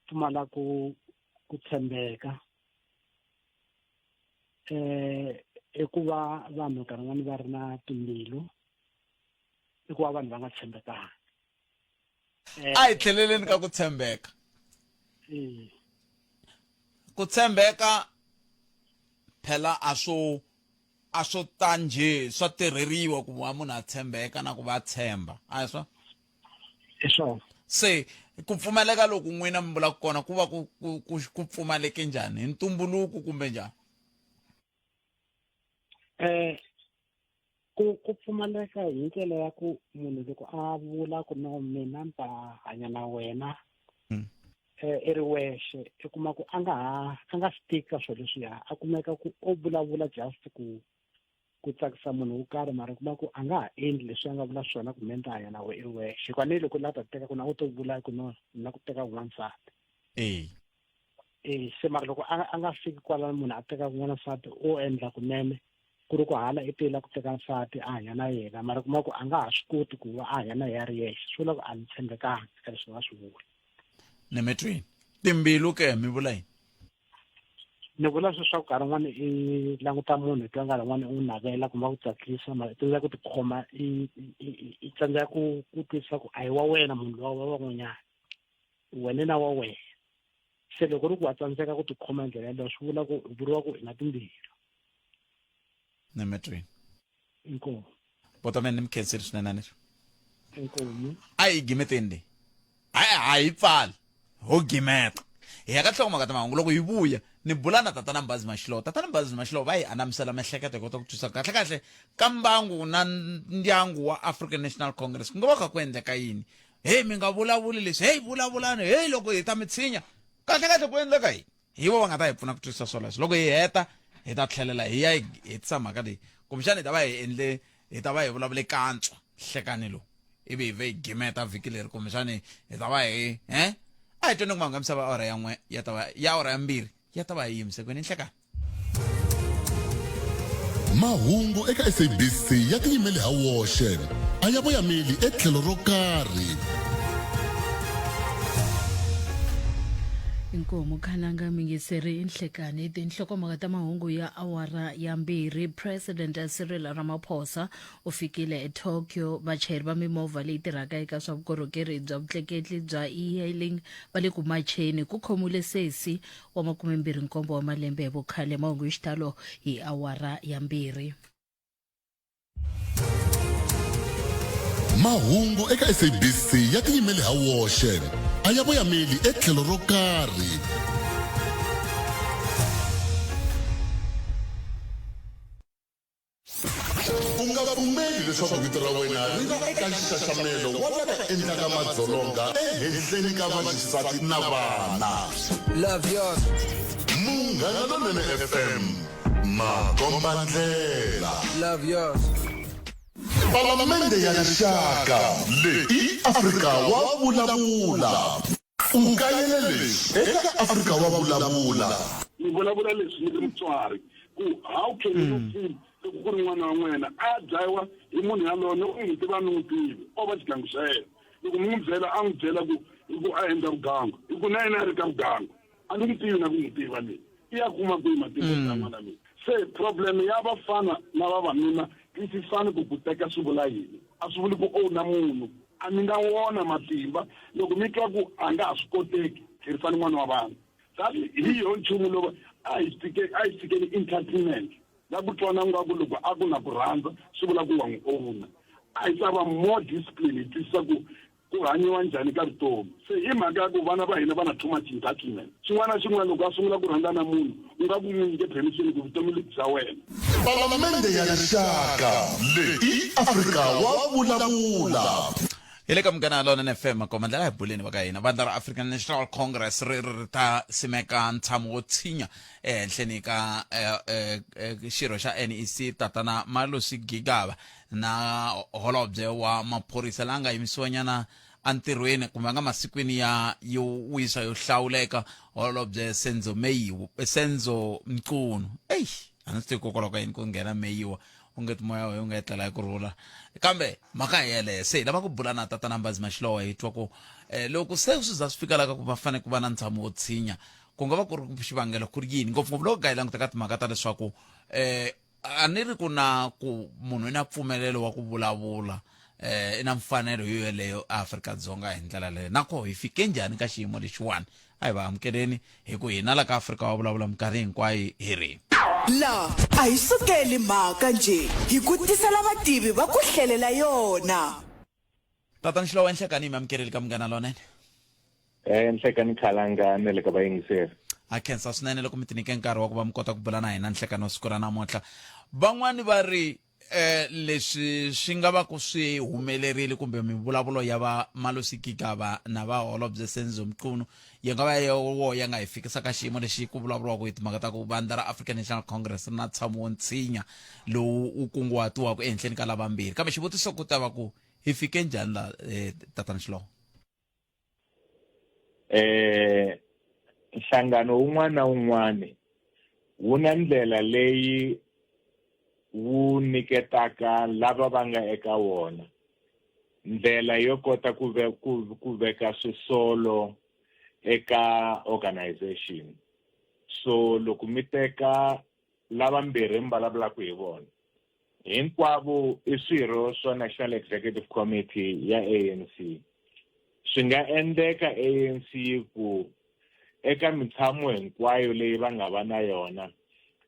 pfumala ku ku tshembeka. Eh i ku va vanhu nkarhi wun'wani va ri na timbilu i ku va vanhu va nga tshembekanga a hi tlheleleni ka ku tshembeka ku tshembeka phela a swo a swo ta njhe swa tirheriwa ku va munhu a tshembeka na ku va tshemba a hi swa hi swona se ku pfumaleka loku n'wina mi vulaka kona ku va ku ku ku ku pfumaleke njhani hi ntumbuluko kumbe njhani eh ku ku pfumaleka hi ndlela ya ku munhu loko a vula ku no mina ni ta hanya na wena um i ri wexe i kuma ku a nga ha a nga stick ka swilo leswiya a kumeka ku o vulavula just ku ku tsakisa munhu wo karhi mara kuma ku a nga ha endli leswi a nga vula swona ku me ni ta hanya na we i ri wexe hikuva ni loko la ta teka ku na u to vula ku no na ku teka n'wansati e e se mara loko a a nga fiki kwalano munhu a teka kun'wana nsati o endla kunene ku ri ku hala i tela ku teka nsati a hanya na yena mara kuma ku a nga ha swi koti ku va a hanya na yena ri yexe swi vula ku a ni tshembekanga eka leswi nga swi vula nemetweni timbilu ke mi vula yini Ni vula sweswo swa ku nkarhi wun'wani i languta munhu i twa nkarhi wun'wani u n'wi navela kumbe a ku tsakisa mara i tsandzeka ku tikhoma i i tsandzeka ku ku twisisa ku a hi wa wena munhu lowa wa van'wanyana wena na wa wena se loko ri ku wa tsandzeka ku tikhoma hi ndlela yaleyo swi vula ku vuriwa ku i na timbilu nemetweni inkomu botamene ni mi khensile swinene anisho inkomu a hi gimeteni leyi hayi a hi pfali ho gimeta hi ya ka nhlokomhaka ta mahungu loko hi vuya ni bula na tatana mbazi maxilo tatana mbazi maxilo va hi anamisela miehleketo hi kota ku twisisa kahle kahle ka mbangu na ndyangu wa African National Congress ku nga va kha ku endleka yini heyi mi nga vulavuli leswi heyi vulavulani heyi loko hi ta mi tshinya kahle kahle ku endleka yini hi vo va nga ta hi pfuna ku twisisa swoleswo loko hi heta hi ta tlhelela hi ya hi hetisa mhaka leyi kumbexana hi ta va hi endle hi ta va hi vulavule kantswa hlekani lowu ivi hi ve hi gimeta vhiki leri kumbexani hi ta va hi he a hi tweni ku mahungu ya misava awara ya n'we ya ta va ya awara ya mbirhi ya ta va hi yimise kwini nhlekani Mahungu eka SABC ya tiyimele ha woxe, a ya voyameli etlhelo ro karhi. Inkomu Khalanga Mingiseri Inhlekani tinhlokomhaka ta mahungu ya awara ya mbirhi President Cyril Ramaphosa u fikile eTokyo vachayeri va mimovha leyi tirhaka eka swa vukorhokeri bya vutleketli bya e-hailing va le ku macheni ku khomiwile sesi wa makumembirhi-nkombo wa malembe hi vukhale mahungu hi xitalo hi awara ya mbirhi. Mahungu eka SABC ya tiyimele ha woxe, a ya voyameli etlhelo ro karhi. U nga pfumeli leswaku vito ra wena ri va eka nxaxamelo wa lava endlaka madzolonga ehenhleni ka vaxisati na vana. Love yours. Munghana Lonene FM, makombandlela. Love yours. Palamende ya Rixaka, leyi i Afrika wa vulavula. U kayele leswi eka Afrika wa vulavula. Ni vulavula leswi ni ri mutswari ku how can you feel loko ku ri n'wana wa n'wena a dlayiwa hi munhu yaloye ni u n'wi tiva ni n'wi tivi o va xigangu xa yena loko mi n'wi byela a n'wi byela ku hi ku a endla vugangu hi ku na yena a ri ka vugangu a ni n'wi tivi na ku n'wi tiva mina i ya kuma kwihi matimba ya n'wana mina se problem ya vafana na vavanuna twisisani ku ku teka swi vula yini a swi vuli ku owna munhu a mi nga wona matimba loko mi twa ku a nga ha swi koteki tlherisani n'wana wa vanhu that hi yo nchumu lowu a hi tshike a hi tshikeni entitlement la ku twana nga ku loko a ku na ku rhandza swi vula ku wa n'wi owna a hi ta va more discipline hi twisisa ku ku hanyiwa njhani ka vutomi se hi mhaka ya ku vana va hina va na too much entitlement xin'wana na xin'wana loko a sungula ku rhandza na munhu u nga ku n'wi nyike permission ku vutomi lebyi bya wena Palamende ya Rixaka leyi i Afrika wa vulavula. Hi le ka Munghana Lonene FM Makoma ndlela hi buleni va ka hina vandla ra African National Congress ri ri ri ta simeka ntshamo wo tshinya ehenhleni ka eh, eh, eh, xirho xa NEC tatana Malusi Gigaba na holobye wa maphorisa la nga yimisiwanyana entirhweni kumbe a nga masikwini ya yo wisa yo hlawuleka holobye Senzo Meyiwa Senzo Mchunu eyi a ndzi tivi kokwalaho ka yini ku nghena Meyiwa u nge moya wa u nga etlela hi ku rhula kambe mhaka hi yeleyo se hi lava ku bula na tatana Mbazi Mashilowa hi twa ku eh, loko se swi za swi fika la ka ku va fanele ku va na ntshamo wo tshinya ku nga va ku ri xivangelo ku ri yini ngopfungopfu loko ga hi languta ka timhaka ta leswaku eh a ni ri ku na ku munhu i na mpfumelelo wa ku vulavula eh i na mfanelo yo yeleyo Afrika-Dzonga hi ndlela leyo na koho hi fike njhani ka xiyimo lexiwani a hi va amukeleni hi ku hina la ka Afrika wa vulavula minkarhi hinkwayo hi ri La a hi sukeli mhaka njhe hi ku tisela vativi va ku hlelela yona. Tatana Xilowa Nhlekani hi mi amukerile ka Munghana Lonene. Eh Nhlekani Khalanga na le ka vayingiseri. Ha khensa swinene loko mi tinike nkarhi wa ku va mi kota ku bula na hina nhlekani wa siku ra namuntlha. Van'wani va ri eh leswi swi nga va ku swi humelerile kumbe mivulavulo ya va Malusi Gigaba na va Holobye Senzo Mchunu yi nga va yo ya nga hi fikisa ka xiyimo lexi ku vulavuriwaka hi timhaka ta ku vandla ra African National Congress ri na ntshamo wo ntshinya lowu wu kunguhatiwaka ehenhleni ka lavambirhi kambe xivutiso ku ta va ku hi fike njhani la eh, tatana Xilowo eh nhlangano wun'wana na wun'wana wu na ndlela leyi wu nyiketaka lava va nga eka wona ndlela yo kota ku ve ku ku veka swisolo eka organization. So loko mi teka lavambirhi mi vulavulaka hi vona, hinkwavo i swirho swa National Executive Committee ya ANC. Swi nga endleka ANC yi ku eka mitshamo hinkwayo leyi va nga va na yona,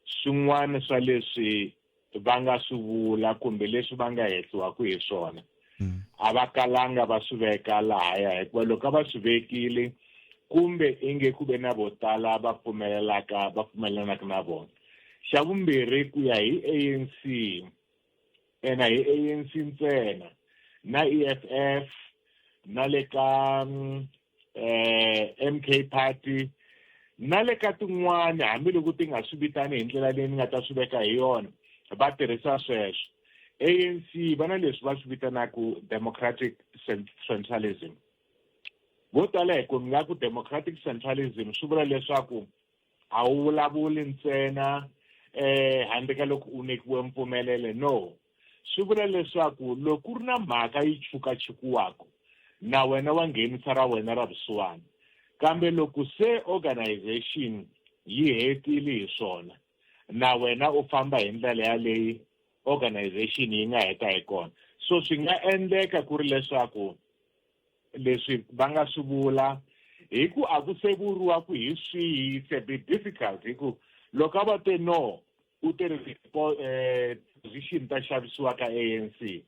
swin'wana swa leswi va nga swi vula kumbe leswi va nga hehliwaka hi swona a va kalanga va swi veka lahaya, hikuva loko a va swi vekile kumbe inge ku ve na vo tala va pfumelelaka va pfumelelanaka na vona. Xa vumbirhi, ku ya hi ANC, ena hi ANC ntsena na EFF na le ka MK Party na le ka tin'wani, hambiloko ti nga swi vitani hi ndlela leyi ni nga ta swi veka hi yona, va tirhisa sweswo. ANC va na leswi va swi vitanaka democratic centralism. Vo tala hi ku nga ku democratic centralism swi vula leswaku a wu vulavuli ntsena handle ka loko u nyikiwe mpfumelelo. No, swi vula leswaku loko ku ri na mhaka yi chukachukiwaka, na wena wa nghenisa ra wena ra vusiwana, kambe loko se organization yi hetile hi swona, na wena u famba hi ndlela yaleyi organization yi nga heta hi kona. So swi nga endleka ku ri leswaku leswi va nga swi vula, hi ku a ku se vuriwa ku hi swihi, it's a bit difficult, hi ku loko a va te no, u te ri position ta xavisiwa ka ANC,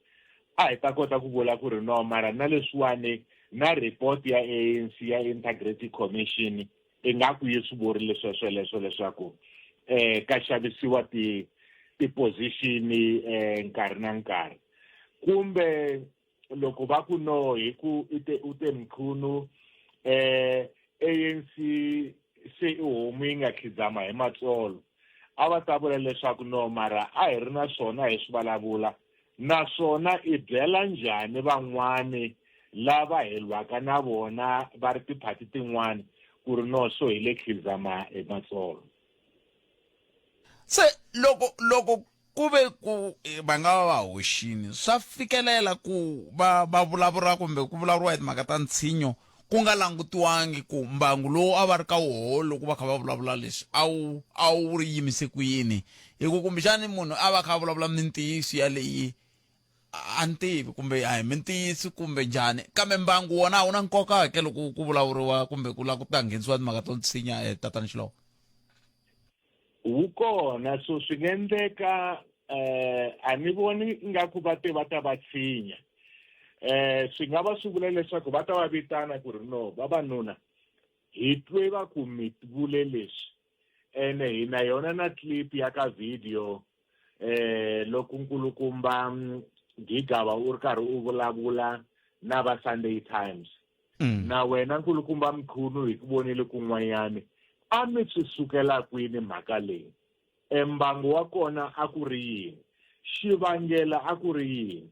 a hi ta kota ku vula ku ri no, mara na leswiwani na report ya ANC ya Integrity Commission ingaku yi swi vurile swesweleswo leswaku ka xavisiwa ti ti-position nkarhi na nkarhi. Kumbe loko va ku no, hi ku i te u te Mchunu ANC se i homu yi nga khidzama hi matsolo, a va ta vula leswaku no, mara a hi ri na swona hi swi vulavula. Naswona i byela njhani van'wani lava hi lwaka na vona va ri tiphati tin'wani ku ri no, so hi le khidzama hi matsolo? Se loko ku ve ku va nga va va hoxini, swa fikelela ku va va vulavula kumbe ku vulavuriwa hi timhaka ta ntshinyo ku nga langutiwangi ku mbangu lowu a va ri ka woho loko va kha va vulavula leswi a wu ri yimise ku yini, hi ku kumbexani munhu a va kha a vulavula mintiyiso yaleyi, a ni tivi kumbe a hi mintiyiso kumbe njhani, kambe mbangu wona a wu na nkoka ke loko ku vulavuriwa kumbe ku lava ku ta nghenisiwa timhaka to ntshinya? Tatana Xilowo. Wu kona, so swi nga endleka a ni voni ingaku va te va ta va tshinya. Swi nga va swi vula leswaku va ta va vitana ku ri no, vavanuna, hi twe va ku mi vule leswi, ene hi na yona na clip ya ka video loko nkulukumba Gigaba u ri karhi u vulavula na va Sunday Times. Na wena nkulukumba Mchunu hi ku vonile kun'wanyani, a mi swi sukela kwini mhaka leyi? Mbangu wa kona a ku ri yini? Xivangela a ku ri yini?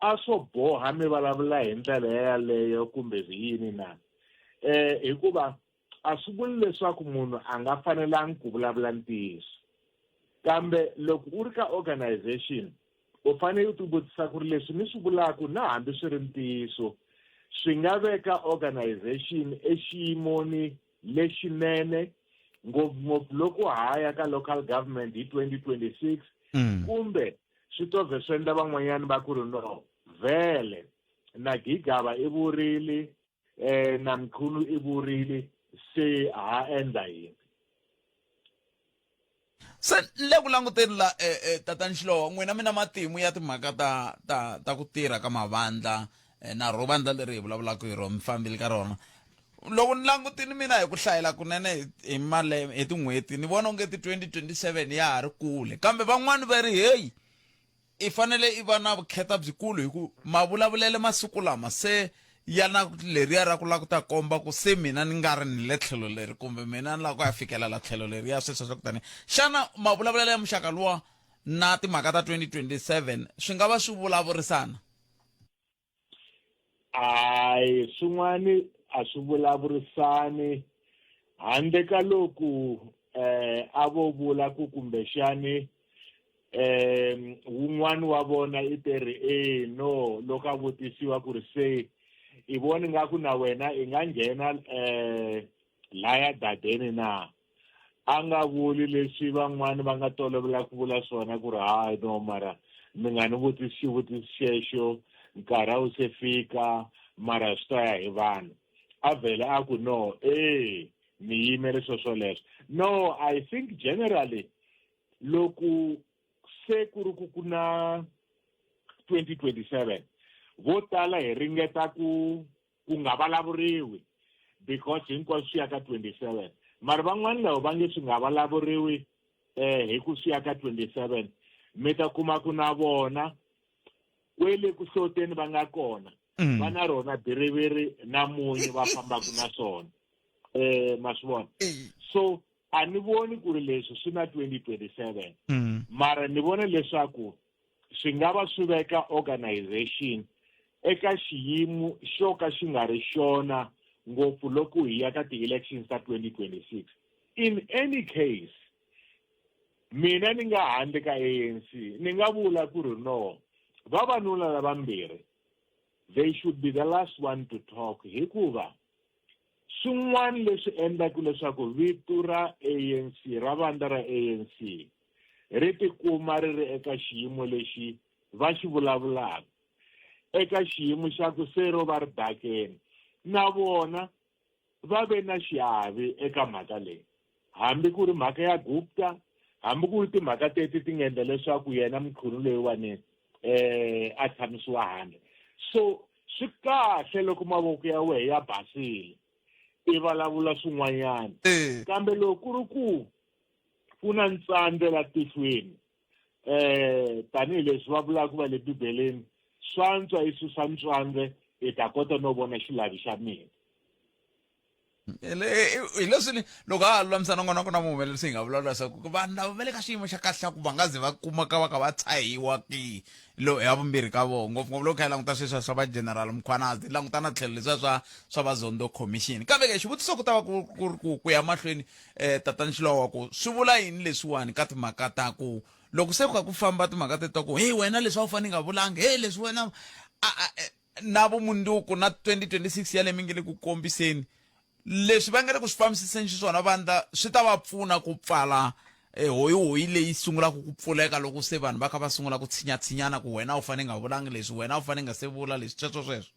A swo boha mi vulavula hi ndlela yaleyo kumbe yini na? Hikuva a swi vuli leswaku munhu a nga fanelangi ku vulavula ntiyiso, kambe loko u ri ka organization u fanele u tivutisa ku ri leswi ni swi vulaka, na hambi swi ri ntiyiso, swi nga veka organization exiyimoni lexinene, ngopfungopfu loko ha ya ka local government hi 2026, kumbe swi to vhe swi endla van'wanyani va ku ri no, vhele na Gigaba i vurile na Mchunu i vurile, se ha endla yini? Se le ku languteni la tatani Xilowa, n'wina mi na matimu ya timhaka ta ku tirha ka mavandla na ro vandla leri hi vulavulaka hi rona, mi fambile ka rona. Loko ni langutini mina hi ku hlayela kunene hi malembe, hi tin'hweti, ni vona onge ti 2027 ya ha ri kule, kambe van'wani va ri heyi, i fanele i va na vukheta byikulu, hi ku mavulavulele masiku lama se ya na leriya ra ku lava ku ta komba ku se mina ni nga ri ni le tlhelo leri kumbe mina ni lava ku ya fikelela tlhelo leriya, sweswo swa ku tani. Xana mavulavulelo ya muxaka luwa na timhaka ta 2027 swi nga va swi vulavurisana? Hayi, swin'wani a swi vulavurisani, handle ka loko a vo vula ku kumbexani wun'wani wa vona i te ri e no, loko a vutisiwa ku ri se i voni nga ku na wena i nga nghena laya dadeni na. A nga vuli leswi van'wani va nga tolovela ku vula swona ku ri hayi no mara mi nga ni vutisi xivutiso xexo nkarhi a wu se fika mara swi ta ya hi vanhu. A vhele a ku no e ni yimele swo swoleswo. No, I think generally loko se ku ri ku ku na 2027 vo tala hi ringeta ku ku nga vulavuriwi because hinkwaswo swi ya ka 27 mara van'wani lava va nge swi nga vulavuriwi eh hi ku swi ya ka 27 mi ta kuma ku na vona kwele ku hloteni va nga kona mm. va na rona biriviri na munyu va fambaka na swona eh ma swi vona so a ni voni ku ri leswi swi na 2027 mm. mara ni vona leswaku swi nga va swi veka organization eka xiyimo xo ka xi nga ri xona ngopfu loko hi ya ka ti-elections ta 2026 in any case mina ni nga handle ka ANC ni nga vula ku ri no vavanuna lavambirhi they should be the last one to talk hikuva Swin'wana leswi endlaka leswaku vito ra ANC, ra vandla ra ANC, ri tikuma ri ri eka xiyimo lexi va xi vulavulaka, eka xiyimo xa ku se ro va ridakeni, na vona va ve na xiave eka mhaka leyi. Hambi ku ri mhaka ya Gupta, hambi ku ri timhaka teti ti nga endla leswaku yena Mchunu loyiwani eh a tshamisiwa handle. So swi kahle loko mavoko ya wehe ya basile i vulavula swin'wanyana kambe loko ku ri ku ku na ntsandze la tihlweni eh tanihileswi va vulaka va le bibeleni swantswa i susa ntswandze i ta kota no vona xilavi xa mina hi leswi ni loko a ha lulamisa nongonoko na muhumelerisi hi nga vulavula leswaku vanhu lava va le ka xiyimo xa kahle xa ku va nga ze va kuma ka va ka va tshahiwa ki lo ya vumbirhi ka vona ngopfungopfu loko kha hi languta sweswiya swa va general mkhwanazi languta na tlhelo leswiya swa swa va zondo commission kambe ke xivutiso ku ta va ku ku ri ku ku ya mahlweni um tatani xilowa ku swi vula yini leswiwani ka timhaka ta ku loko se ku kha ku famba timhaka teto ta ku heyi wena leswi a wu fanele nga vulangi heyi leswi wena a a na vumundzuku na 2026 ya le mi nge le ku kombiseni leswi va nga le ku swi fambisiseni xiswona vandla swi ta va pfuna ku pfala eh, hoyihoyi leyi sungulaka ku pfuleka loko se vanhu va kha va sungula ku tshinyatshinyana ku wena u fanele nga vulangi leswi wena u fanele nga se vula leswi sweswo sweswo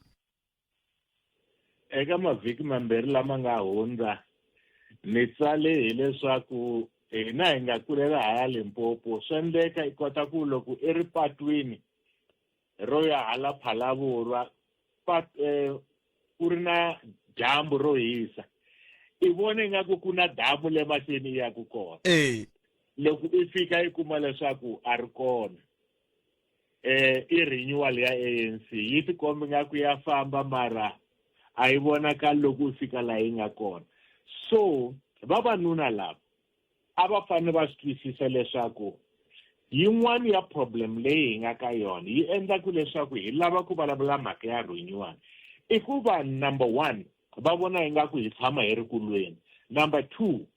eka mavhiki mambirhi lama nga hundza ni tsale hileswaku hina hi nga kulela hala Limpopo swa endleka i kota ku loko i ri patwini ro ya hala Phalaborwa pat eh, ku ri na dyambu ro hisa i vona ingaku ku na damu le mahlweni i yaku kona eh loko i fika i kuma leswaku a ri kona eh i renewal ya ANC yi tikomba ingaku ya famba mara a yi vonakali loko u fika laha yi nga kona so vavanuna lava a va fanele va swi twisisa leswaku yin'wana ya problem leyi hi nga ka yona yi endlaku leswaku hi lava ku vulavula mhaka ya renewal i ku va number one va vona ingaku hi tshama hi ri ku lweni number two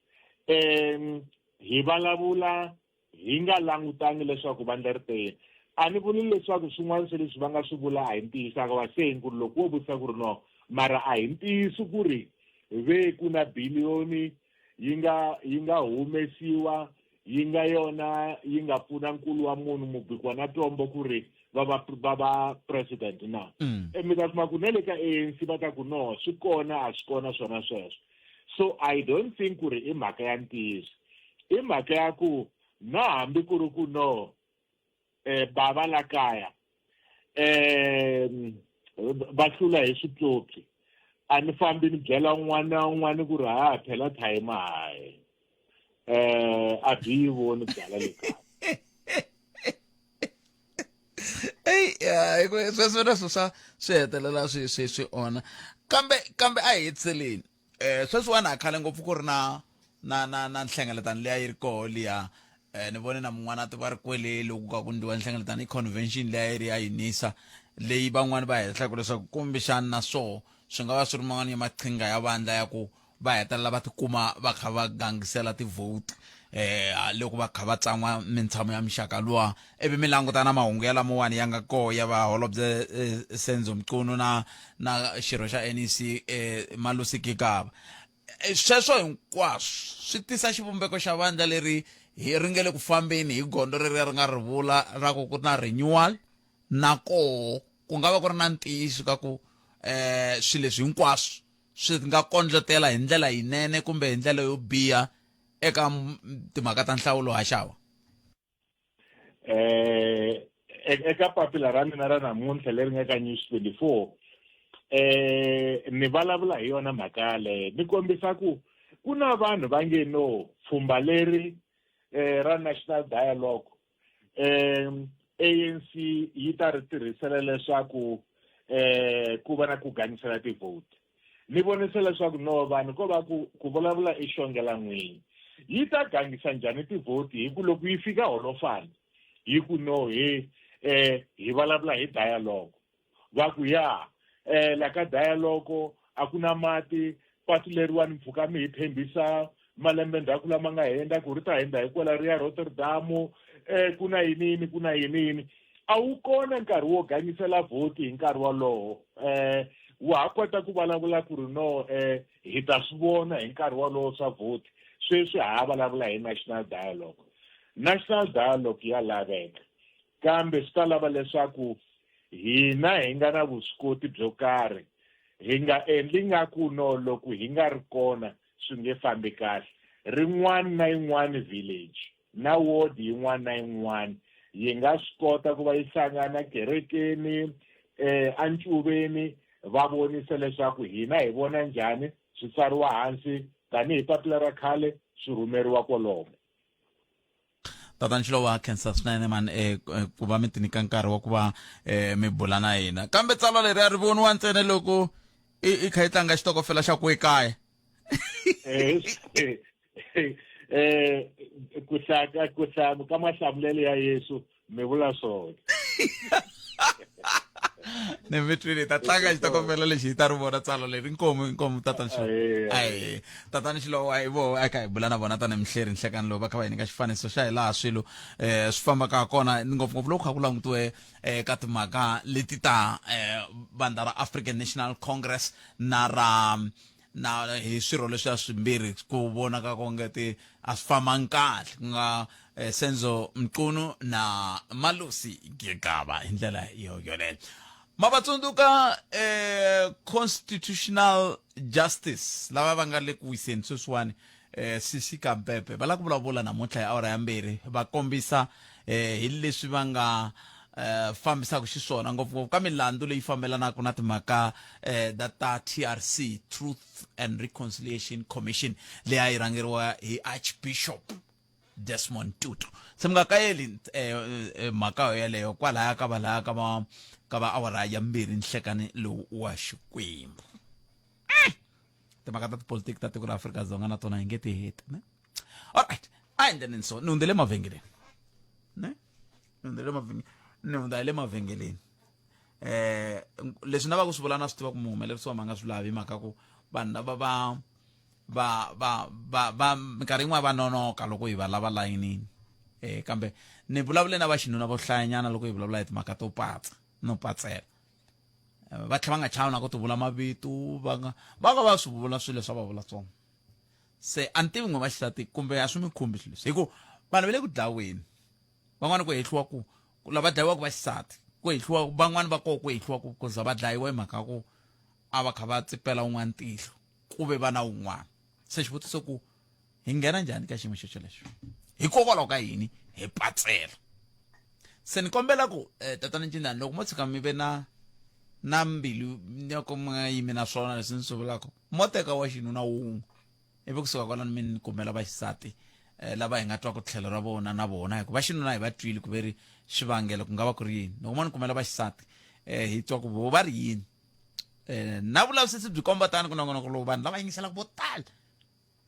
um hi vulavula hi nga langutangi leswaku vandla ri teyini a ni vuli leswaku swin'wana swa leswi va nga swi vula a hi ntiyiso aka va saying ku ri loko wo vutisa ku ri no mara a hi ntiyiso ku ri ve ku na biliyoni yi nga yi nga humesiwa yi nga yona yi nga pfuna nkulu wa munhu mubikwa na tombo ku ri va va va va president na mm. e mi ta kuma ku na le ka ANC va ta ku no swi kona a swi kona swona sweswo so i don't think ku ri i mhaka ya ntiyiso i mhaka ya ku na hambi ku ri ku no eh bava la kaya eh va hlula hi switsotsi a ni fambi ni byela un'wana na un'wana ku ri ha phela thayima hayi eh a byi yi voni byala le kaya eyi sweswo leswo swa swi hetelela swi swi swi onha kambe kambe a hi hetiseleni eh sweswiwani a khale ngopfu ku ri na na na na nhlengeletano liya yi ri koho liya eh ni vone na mun'wana a va ri kwele loko ka ku ndliwa nhlengeletano i convention liya yi ri ya UNISA leyi van'wani va hehlaka leswaku kumbexana na swoho swi nga va swi ri man'wana ya maqhinga ya vandla ya ku va hetelela va tikuma va kha va gangisela ti-vote eh loko va kha va tsan'wa mintshamo ya mixaka luwa ivi mi languta na mahungu ya lamawani ya nga koho ya vaholobye eh, Senzo Mchunu na na xirho xa NEC eh, Malusi Gigaba. eh, sweswo hinkwaswo swi tisa xivumbeko xa vandla leri hi ri nge le ku fambeni hi gondzo leri ri nga ri vula ra ku ku na renewal na koho ku nga va ku ri na ntiyiso ka ku eh swilo leswi hinkwaswo swi nga kondletela hi ndlela yinene kumbe hi ndlela yo biha eka timhaka ta nhlawulo haxawa eh eka papila ra mina ra namuntlha leri nga ka news 24 eh ni vulavula hi yona mhaka yaleyo ni kombisa ku ku na vanhu va nge no pfhumba leri eh ra national dialogue eh ANC yi ta ri tirhisela leswaku eh ku va na ku ganyisela ti-vote ni vonisa leswaku no vanhu ko va ku ku vulavula i xongela n'winyi yi ta gangisa njhani tivhoti hi ku loko yi fika holofani yi ku no he eh hi vulavula hi dialogue va ku ya eh la ka dialogue a ku na mati patu leriwani mpfhuka mi hi tshembisa malembe ndzhaku lama nga hundza ku ri ta hundza hi kwala ri ya Rotterdam eh ku na yini yini ku na yini yini a wu kona nkarhi wo ganyisela vhoti hi nkarhi wolowo eh wa ha kota ku vulavula ku ri no eh hi ta swi vona hi nkarhi wolowo swa vhoti sweswi ha vulavula hi national dialogue national dialogue ya laveka kambe swi ta lava leswaku hina hi nga na vuswikoti byo karhi hi nga endli nga ku no loko hi nga ri kona swi nge fambi kahle rin'wana na yin'wana village na ward yin'wana na yin'wana yi nga swi kota ku va yi hlangana kerekeni eh encuveni va vonisa leswaku hina hi vona njhani swi tsariwa hansi tanihi papila ra khale swi rhumeriwa kwalomo Tatana Xilowa khensa swinene mani eh, eh, ku va mi tinyika nkarhi wa ku va eh, mi bula na hina kambe tsalwa leri a ri voniwa ntsena loko i i kha yi tlanga xitokofela xa ku ekaya eh, eh ku hlaya ku hlaya ka mahlamulelo ya Yesu mi vula swona ni mi twile hi ta tlanga xitokofela lexi hi ta ri vona tsalwa leri inkomu inkomu tatana Xilowa ayi tatana Xilowa hi voho a kha hi bula na vona tanihi muhleri nhlekani lowu va kha va hi nyika xifaniso xa hi laha swilo um swi fambaka ha kona ngopfungopfu loko kha ku langutiwe um ka timhaka leti ta um vandla ra African National Congress na ra na hi swirho leswiya swimbirhi ku vonaka kongeti a swi fambangi kahle ku nga eh, Senzo Mchunu na Malusi Gigaba hi ndlela yo yoleyo ma va tsundzuka eh, constitutional justice lava va nga le ku wiseni sweswiwani eh, Sisi Kampepe va lava ku vulavula namuntlha hi awara ya mbirhi va kombisa eh, hi leswi va nga eh, fambisaka xiswona ngopfungopfu ka milandzu leyi fambelanaka na timhaka eh, da ta TRC Truth and Reconciliation Commission leyi a yi rhangeriwa hi Archbishop Desmond Tutu se mi nga kayeli eh, eh, mhaka yeleyo kwalaya ka valaya ka va ka va awara ya mbirhi nhlekani lowu wa xikwembu eh! Timhaka ta tipolitiki ta tiko ra Afrika-Dzonga na tona hi nge ti heti ne alright a hi endleni so ni hundzele mavhengeleni ne ni hundzele mavhengeleni ni hundza hi le mavhengeleni eh leswi na va ku swi vula na swi tiva ku muhumelerisi wa mhanga swi lavi mhaka ku vanhu lava va va va va va minkarhi yin'wana va nonoka loko hi va lava layinini eh kambe ni vulavule na va xinuna vo hlayanyana loko hi vulavula hi timhaka to patsa no patsela eh, va tlhela va nga chavi na ku ti vula mavito va nga va nga va swi vula swilo leswi va vula swona se a ni tivi n'we va xisati kumbe a swi mi khumbi swilo leswi hi ku vanhu va le ku dlaweni van'wana ku hehliwa ku lava dlayiwaka va xisati ku hehliwa van'wana va koho ku hehliwa ku ku za va dlayiwa hi mhaka ku a va kha va tsipela un'wana tihlo ku ve va na un'wana se xivutiso ku hi nghena njhani ka xiyimo xo xolexo hikokwalaho ka yini hi patsela se ni kombela ku eh, tatana Ncindani loko mo tshika mi ve na na mbilu ya ku mi nga yimi na swona leswi ni swi vulaka mo teka wa xinuna wun'we ivi kusuka kwalano mi ni kumela vaxisati eh, lava hi nga twa ku tlhelo ra vona na vona hikuva vaxinuna hi va twile ku ve ri xivangelo ku nga va ku ri yini loko mo ni kumela vaxisati eh, hi twa ku vo va ri yini eh, na vulavisisi byi komba tani ku nongonoko lowu vanhu lava yingiselaka vo tala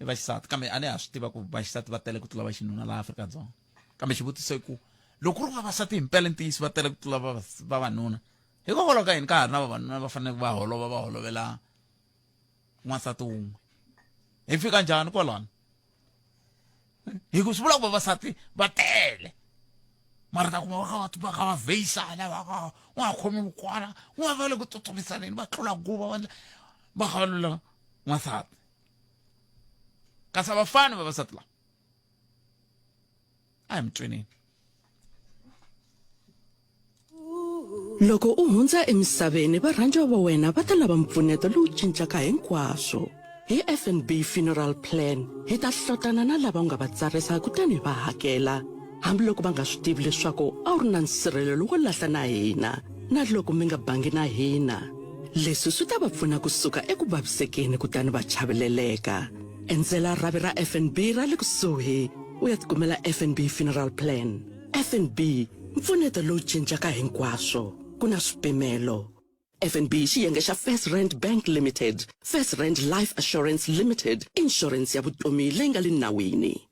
i vaxisati kambe a ni ha swi tiva ku vaxisati va tele ku tlula vaxinuna laha Afrika-Dzonga kambe xivutiso i ku loko ku ri vavasati hi mpela ntiyiso va tele ku tlula vavanuna hikokwalaho ka yini ka ha ri na vavanuna va fanele va holova va holovela n'wansati wun'we hi fika njhani kwalano hi ku swi vula ku vavasati va tele mara ta kuma va kha va kha va vheyisana va kha u nga khomi vukwana u nga va le ku tsutsumisaneni va tlula guva va va kha va lula n'wansati. Kasi a va fani vavasati lava. A hi mi tweneni. Loko u hundza emisaveni varhandziwa va wena va ta lava mpfuneto lowu cincaka hinkwaswo. Hi FNB Funeral Plan hi ta hlotana na lava u nga va tsarisa kutani hi va hakela hambiloko va nga swi tivi leswaku a wu ri na nsirhelelo wo lahla na hina na loko mi nga bangi na hina. Leswi swi ta va pfuna ku suka eku vavisekeni kutani va chaveleleka. Endzela rhavi ra FNB ra le kusuhi u ya tikumela FNB Funeral Plan. FNB, mpfuneto lowu cincaka hinkwaswo. Ku na swipimelo. FNB i xiyenge xa First Rand Bank Limited, First Rand Life Assurance Limited, inshurense ya vutomi leyi nga le nawini.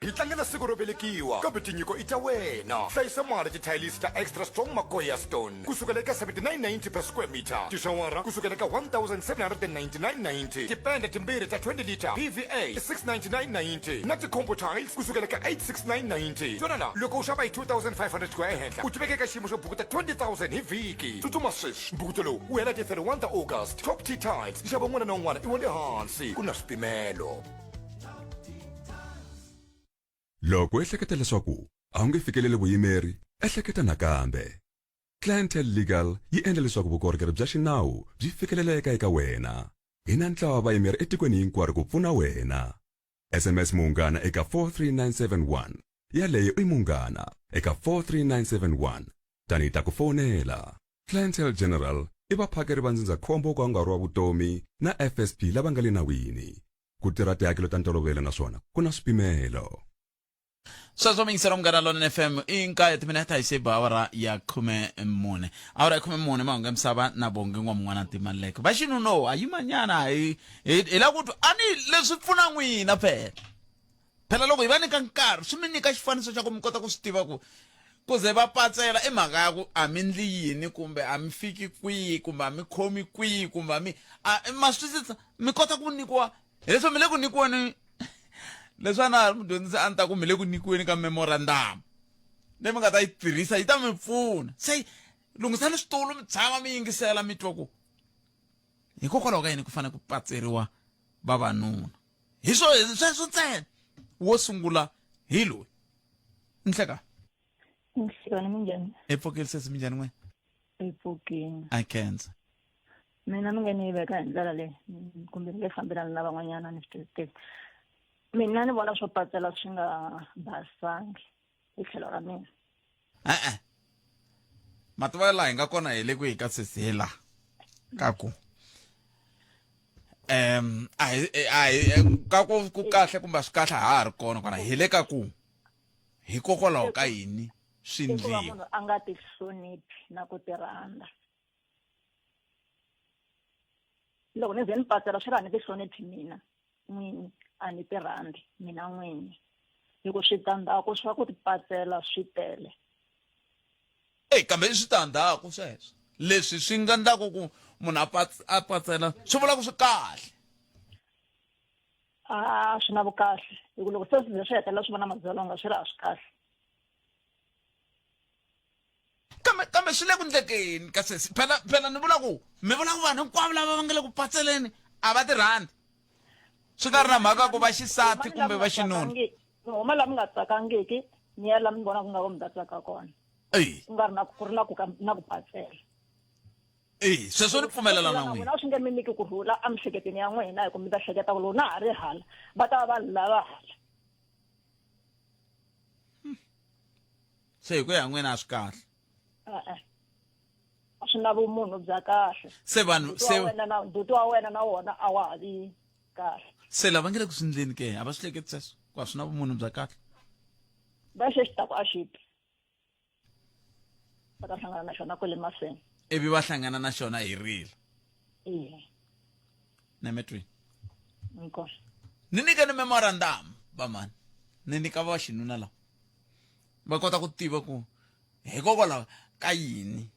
Hi tlangela siku ro velekiwa, kambe tinyiko i ta wena. Hlayisa mali tithayilisi ta Extra Strong Makoya Stone ku sukela eka 79.90 per square meter, tixawara ku sukela eka 1799.90, tipende timbirhi ta 20 litre PVA 699.90 na ti-combo tiles ku sukela eka 869.90. Twanana, loko u xava hi 2500 ku ya ehenhla, u tiveka eka xiyimo xo bukuta 20000 hi vhiki. Tsutsuma sweswi, mbukuto lowu wu hela ti 31 ta August. Top T Tiles, nxavo wun'wana na wun'wana i wa le hansi, ku na swipimelo. Loko u ehleketa leswaku a wu nge fikeleli vuyimeri, ehleketa nakambe. Clientele Legal yi endla leswaku vukorhokeri bya xinawu byi fikeleleka eka wena. Hi na ntlawa wa vayimeri etikweni hinkwaro ku pfuna wena. SMS Munghana eka 43971. Yaleyo i Munghana eka 43971. Tani hi ta ku fonela. Clientele General i vaphakeri va ndzindzakhombo wo ka wu nga ri wa vutomi na FSP lava nga le nawini. Ku tirha tihakelo ta ntolovelo naswona ku na swipimelo. Sweswo mingiselo Munghana Lonene FM i nkaye timinete hi xeba awara ya 14 awara ya 14 mahungu ya misava na Bongi N'wamun'wana Ntimaleke va xinuno a yimanyana hi hi hi la ku twa a ni leswi pfuna n'wina phela phela loko hi va nyika nkarhi swi mi nyika xifaniso xa ku mi kota ku swi tiva ku ku ze va patsela i mhaka ya ku a mi ndli yini kumbe a mi fiki kwihi kumbe a mi khomi kwihi kumbe a mi a ma swi twisisa mi kota ku nyikiwa hileswo mi le ku nyikiweni leswi a na ha ri mudyondzisi a ni ta ku mi le ku nyikiweni ka memorandum leyi mi nga ta yi tirhisa yi ta mi pfuna se lunghisani switulu mi tshama mi yingisela mi twa ku hikokwalaho ka yini ku fanele ku patseriwa vavanuna hi swo sweswo ntsena wo sungula hi loyi nhleka Nhlekani minjhani? Hi pfukile sesi minjhani n'we? Hi pfukile. A khensa. Mina mi nge ni yi veka hi ndlela leyi kumbe ni nge fambelani na van'wanyana ni swi twisisi. Mina ni vona swo patsela swi nga basangi hi tlhelo ra mina. E-e. Mativa laha hi nga kona hi le kwihi ka sesi hi la ka ku um a hi a hi ka ku ku kahle kumbe a swi kahle ha ha ri kona kona hi le ka ku hikokwalaho ka yini swi I ku va ndliwa munhu a nga ti hloniphi na ku ti rhandza. Loko ni ze ni patsela swi ra a ni ti hloniphi mina n'wini a ni ti rhandzi mina n'wini hi ku switandzhaku swa ku ti patsela swi tele. Eyi kambe i switandzhaku sweswo leswi swi nga ndlaku ku munhu a a patsela swi vula ku swi kahle. A swi na vukahle hi ku loko se swi ze swi hetelela swi va na madzolonga swi ri a swi kahle. Kambe kambe swi le ku ndlekeni ka sesi phela phela ni vula ku mi vula ku vanhu hinkwavo lava va nga le ku patseleni a va ti rhandzi swi nga ri na mhaka ku va xisati kumbe va xinuna. Ni huma la mi nga tsakangiki ni ya la mi vonaka nga ku mi ta tsaka kona. Ku nga ri na ku ri na ku na ku patsela. Eyi sweswo ni pfumelela na n'wina. N'wina swi nge mi nyiki ku rhula emiehleketweni ya n'wina hi ku mi ta hleketa ku loko na ha ri hala va ta va va lava hala. Se hi ku ya n'wina a swi kahle. E-e. A swi na vumunhu bya kahle. Se vanhu se wena na ndzhuti wa wena na wona a wa ha vi kahle. Se lava nge le ku swi ndleni ke a va swi hleketi sweswo ku a swi na vumunhu bya kahle. Va xe xi ta ku a xi twi. Va ta hlangana na xona kwele mahlweni. Ivi va hlangana na xona hi rila. Eya. Nemetweni. Inkosi. Ni nyika ni memorandum vamani. Ni nyika va xinuna lava. Va kota ku tiva ku hikokwalaho ka yini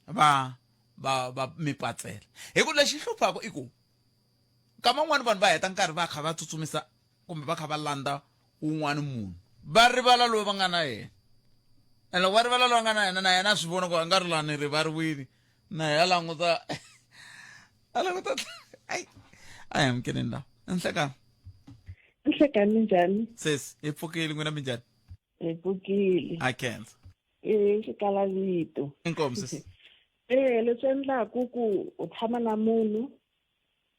va va va mi patsela. Hi ku lexi hluphaka i ku nkama wun'wani vanhu va heta nkarhi va kha va tsutsumisa kumbe va kha va landza wun'wani munhu va rivala loyi va nga na yena and loko va rivala loyi va nga na yena na yena a swi vona ku a nga ri laha ni rivariwile na yena a languta a languta ai a hi amukeleni laha enhlekani. Nhlekani minjhani? Sesi, hi pfukile n'wina minjhani? Hi pfukile. A khensa. I xikala vito. Inkomu sesi. Eh, leswi endlaku ku u tshama na munhu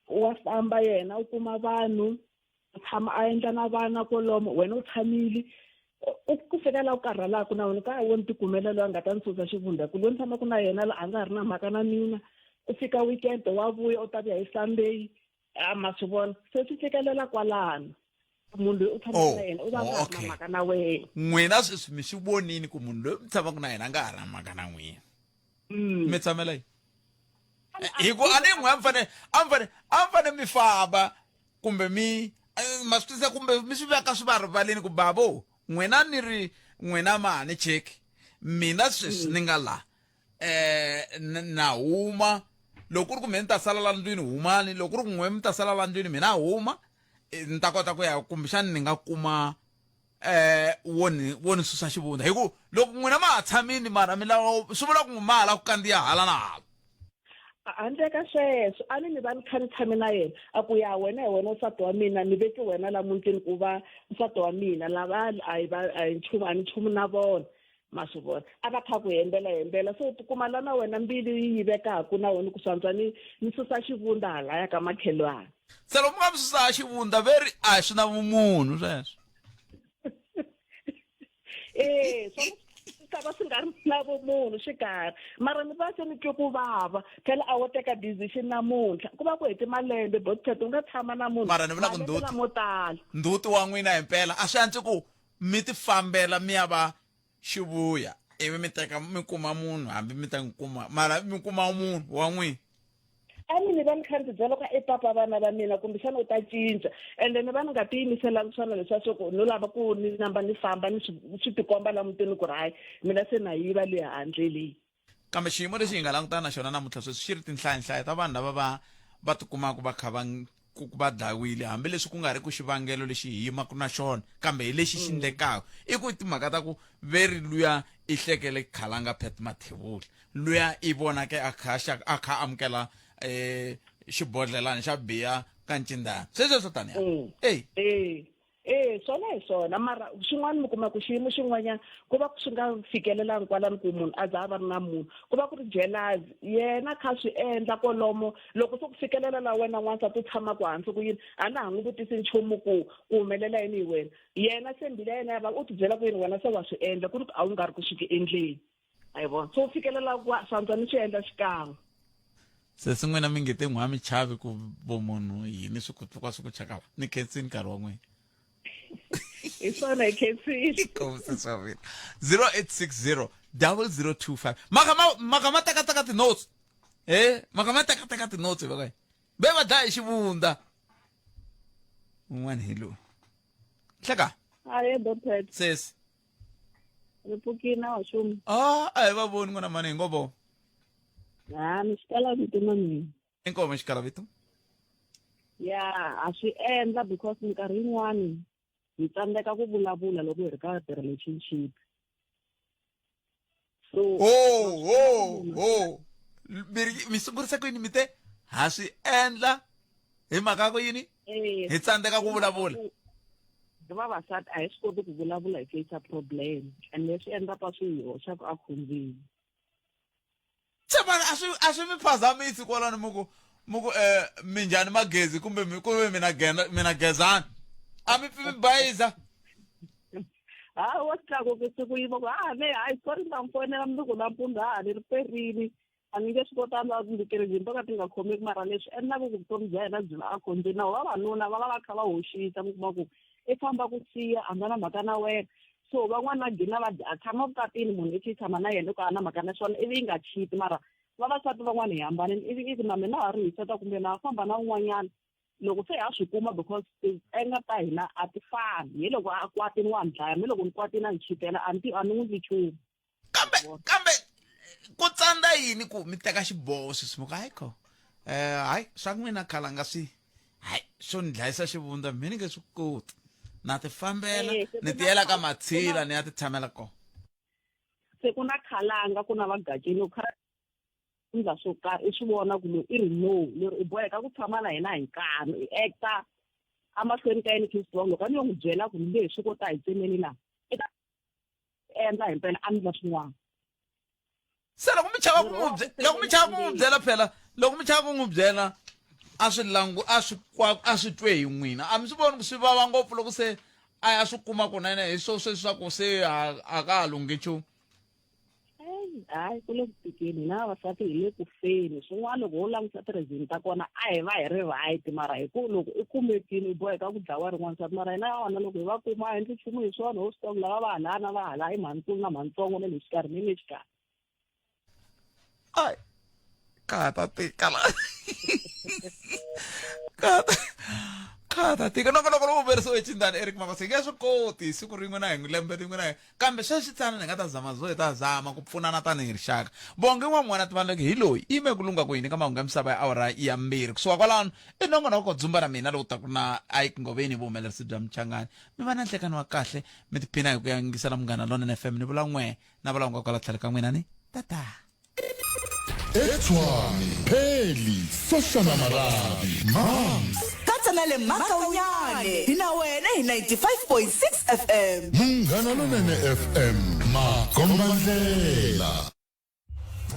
wa famba yena u kuma vanhu u tshama a endla na vana kolomo wena u tshamile u ku fika la u karhalaka na wena ka wo ni tikumela loyi a nga ta ni susa xivundza ku loyi ni tshamaka na yena la a nga ha ri na mhaka na mina ku fika weekend wa vuya u ta vuya hi sunday a ma swi vona se swi fikelela kwalano munhu loyi u tshamaka Oh, na yena u va oh, nga ha ri na okay. mhaka na wena N'wina sweswi mi swi vonini ku munhu loyi mi tshamaka na yena a nga ha ri na mhaka na n'wina. Mi tshamela yini? Hi ku a ni n'we a mi fane a mi fane a mi fane mi famba kumbe mi eh, ma swi twisisa kumbe mi swi veka swi va rivaleni ku bavo n'wina ni ri n'wina ma ha ni cheki mina sweswi ni nga la eh na huma loko ku ri ku mina ni ta sala la ndlwini humani loko ku ri ku n'we mi ta sala la ndlwini mina huma eh, ni ta kota ku ya kumbexani ni nga kuma eh wo ni wo ni susa xivundza hi ku loko n'wina ma ha tshamini mara mi lava swi vula ku ma ha lava ku kandziya hala na hala handle ka sweswo a ni ni va ni kha ni tshame na yena a ku ya wena hi wena nsati wa mina ni veke wena la mutini ku va nsati wa mina lava a hi va a hi nchumu a ni nchumu na vona ma swi vona a va kha ku hembela hembela so u tikuma la na wena mbilu yi yivekaku na wena ku swantswa ni ni susa xivundza halaya ka makhelwani se loko mi nga mi susa xivundza ve ri a swi na vumunhu sweswo ee swona swi ta va swi nga ri na vumunhu xikarhi mara ni va se ni twe ku vava phela a wo teka decision namuntlha ku va ku hete malembe botpet u nga tshama na munhu Mara ni vula ku malembe ndzhuti. lamo tala ndzhuti wa n'wina himpela a swi antswi ku mi ti fambela mi ya va xivuya ivi mi teka mi kuma munhu hambi mi ta n'wi kuma mara mi kuma munhu wa n'wina a ni ni va ni kha ni tibyela ka i papa vana va mina kumbexana u ta cinca ende ni va ni nga tiyimiselanga swona leswiya swo ku no lava ku ni namba ni famba ni swi swi tikomba la mutini ku ri hayi mina se na yiva le handle leyi kambe xiyimo lexi hi nga langutana na xona namuntlha sweswi xi ri tinhlayanhlaya ta vanhu lava va va tikumaka va kha va ku va dlayiwile hambileswi ku nga ri ku xivangelo lexi hi yimaka na xona kambe hi lexi xi ndlekaka i ku timhaka ta ku ve ri luya i hlekele khalanga Pat Mathebula luya i vonake a kha a kha amukela um xibodlhelani xa biya ka ncindana sweswo swo taniya eyi ee Ee, swona hi swona mara xin'wana mi kuma ku xiyimo xin'wanyana ku va swi nga fikelelangi kwalano ku munhu a za a va ri na munhu ku va ku ri jealous yena kha swi endla kolomo loko se ku fikelela la wena n'wansati u tshamaka hansi ku yini a na ha n'wi vutisi nchumu ku ku humelela yini hi wena yena se mbilu ya yena ya va u tibyela ku yini wena se wa swi endla ku ri ku a wu nga ri ku swi endleni a yi vona so u fikelela ku swantswa ni swi endla xikan'we sesi n'wina mi nge te n'wa mi chavi ku vo munhu yini swi ku pfuka swi ku chakala ni khensini nkarhi wa n'wina hi swona hi khensile sesi wa mina 0860 0025 maka ma maka ma tekateka ti-notes e maka ma tekateka ti-notes va ve va dlaya hi xivundza un'wana hi loyi hleka Aye, Dopet. sesi Ri pfukile a wa xumi. Ah, a hi va voni n'wana mhani hi ngo vo. Ha, ni xikala vito na mina. Inkomu xikala vito. Ya, a swi endla because minkarhi yin'wani hi tsandzeka ku vulavula loko hi ri ka ti-relationship. So Oh, oh, oh. Mi ri mi sungurisa ku yini mi te ha swi endla hi mhaka ku yini? Eh, Hi tsandzeka ku vulavula. Hi vavasati a hi swi koti ku vulavula hi face problem and leswi endlaka swi hi hoxaka ekhombyeni. Se mara a swi a swi mi phazamisi kwalano mi ku mi ku eh minjhani magezi kumbe mi kumbe mina gena mina gezani a mi pfi mi bayiza Ha wa tlakuke siku yima ku ha ne hayi sorry ni ta mi fonela mundzuku nampundzu ha ni ri perini a ni nge swi kotanga ndzi tirhizini to ka ti nga khomeki mara leswi endlaka ku vutomi bya yena byi va ekhombyeni na vavanuna va va va kha va hoxisa mi kuma ku i famba ku siya a nga na mhaka na wena so van'wana va gina va a tshama vukatini munhu i thi tshama na yena ku a na mhaka na swona ivi yi nga chiti mara vavasati van'wana hi hambanile ivi i ku na mina ha ri hiseta kumbe na famba na un'wanyana loko se ha swi kuma because ti-anger ta hina a ti fani hi loko a kwatini wa ni dlaya mi loko ni kwatini a ni chitela a ni a ni n'wi ndli nchumu kambe kambe ku tsandza yini ku mi teka xiboho sweswi mi ku hayi kho eh hayi swa n'wina khalanga swi hayi swo ni dlayisa xivundza mi ni nge swi koti na ti fambela Eh, se ni ku na tiyela ka ku na matshila ni ya ti tshamela kona se ku na khalanga ku na vagaceni u kha endla swo karhi i swi vona ku loyi i ri no leri u boheka ku tshama na yena hi nkani i acta Emahlweni ka yena K Strong loko a ni yo n'wi byela ku ni nge he swi koti a hi tsemeni laha i ta endla himpela a ndla swin'wana. Se loko mi chava ku n'wi loko mi chava ku n'wi byela phela loko mi chava ku n'wi byela a swi langu a swi kwa a swi twe hi n'wina a mi swi voni ku swi vava ngopfu loko se a ya swi kuma kunene hi swo sweswi swa ku se a a ka ha lunghi nchumu. Hayi ku le ku tikeni hina vavasati hi le ku feni swin'wana loko ho langutisa ti-reason ta kona a hi va hi ri right mara hi ku loko i kumekile u boheka ku dlawa rin'wana nsati mara hina vona loko hi va kuma a hi endli nchumu hi swona ho swi tiva ku lava va hala na va hala i mhanikulu na mhanitsongo na le xikarhi ni le xikarhi. Ai ka ha ta tika la ka ha ta ka ha ta tika nongonoko lowu humelerisiwe hi Chindani Eric Mabasa hi nge swi koti siku rin'we na hi lembe rin'we na hi kambe sweswi tsana ni nga ta zama zo hi ta zama ku pfunana tanihi rixaka bonge wa n'wana tivaneke hi loyi ime ku lungha ku yini ka mahungu ya misava ya awara ya mbirhi kusuka kwalano i nongonoko dzumba na mina lowu taku na Ike Ngoveni vuhumelerisi bya Mchangani mi va na nhlekani wa kahle mi tiphina hi ku ya yingisela Munghana Lonene FM ni vula n'we na vula nga kwala tlhelo ka n'wina ni tata. Etshwane, Pheli, Soshana Marabi, Mams. Katsa na le Makaunyane hi na wena hi 95.6 FM. Munghana Lonene FM, makombandlela.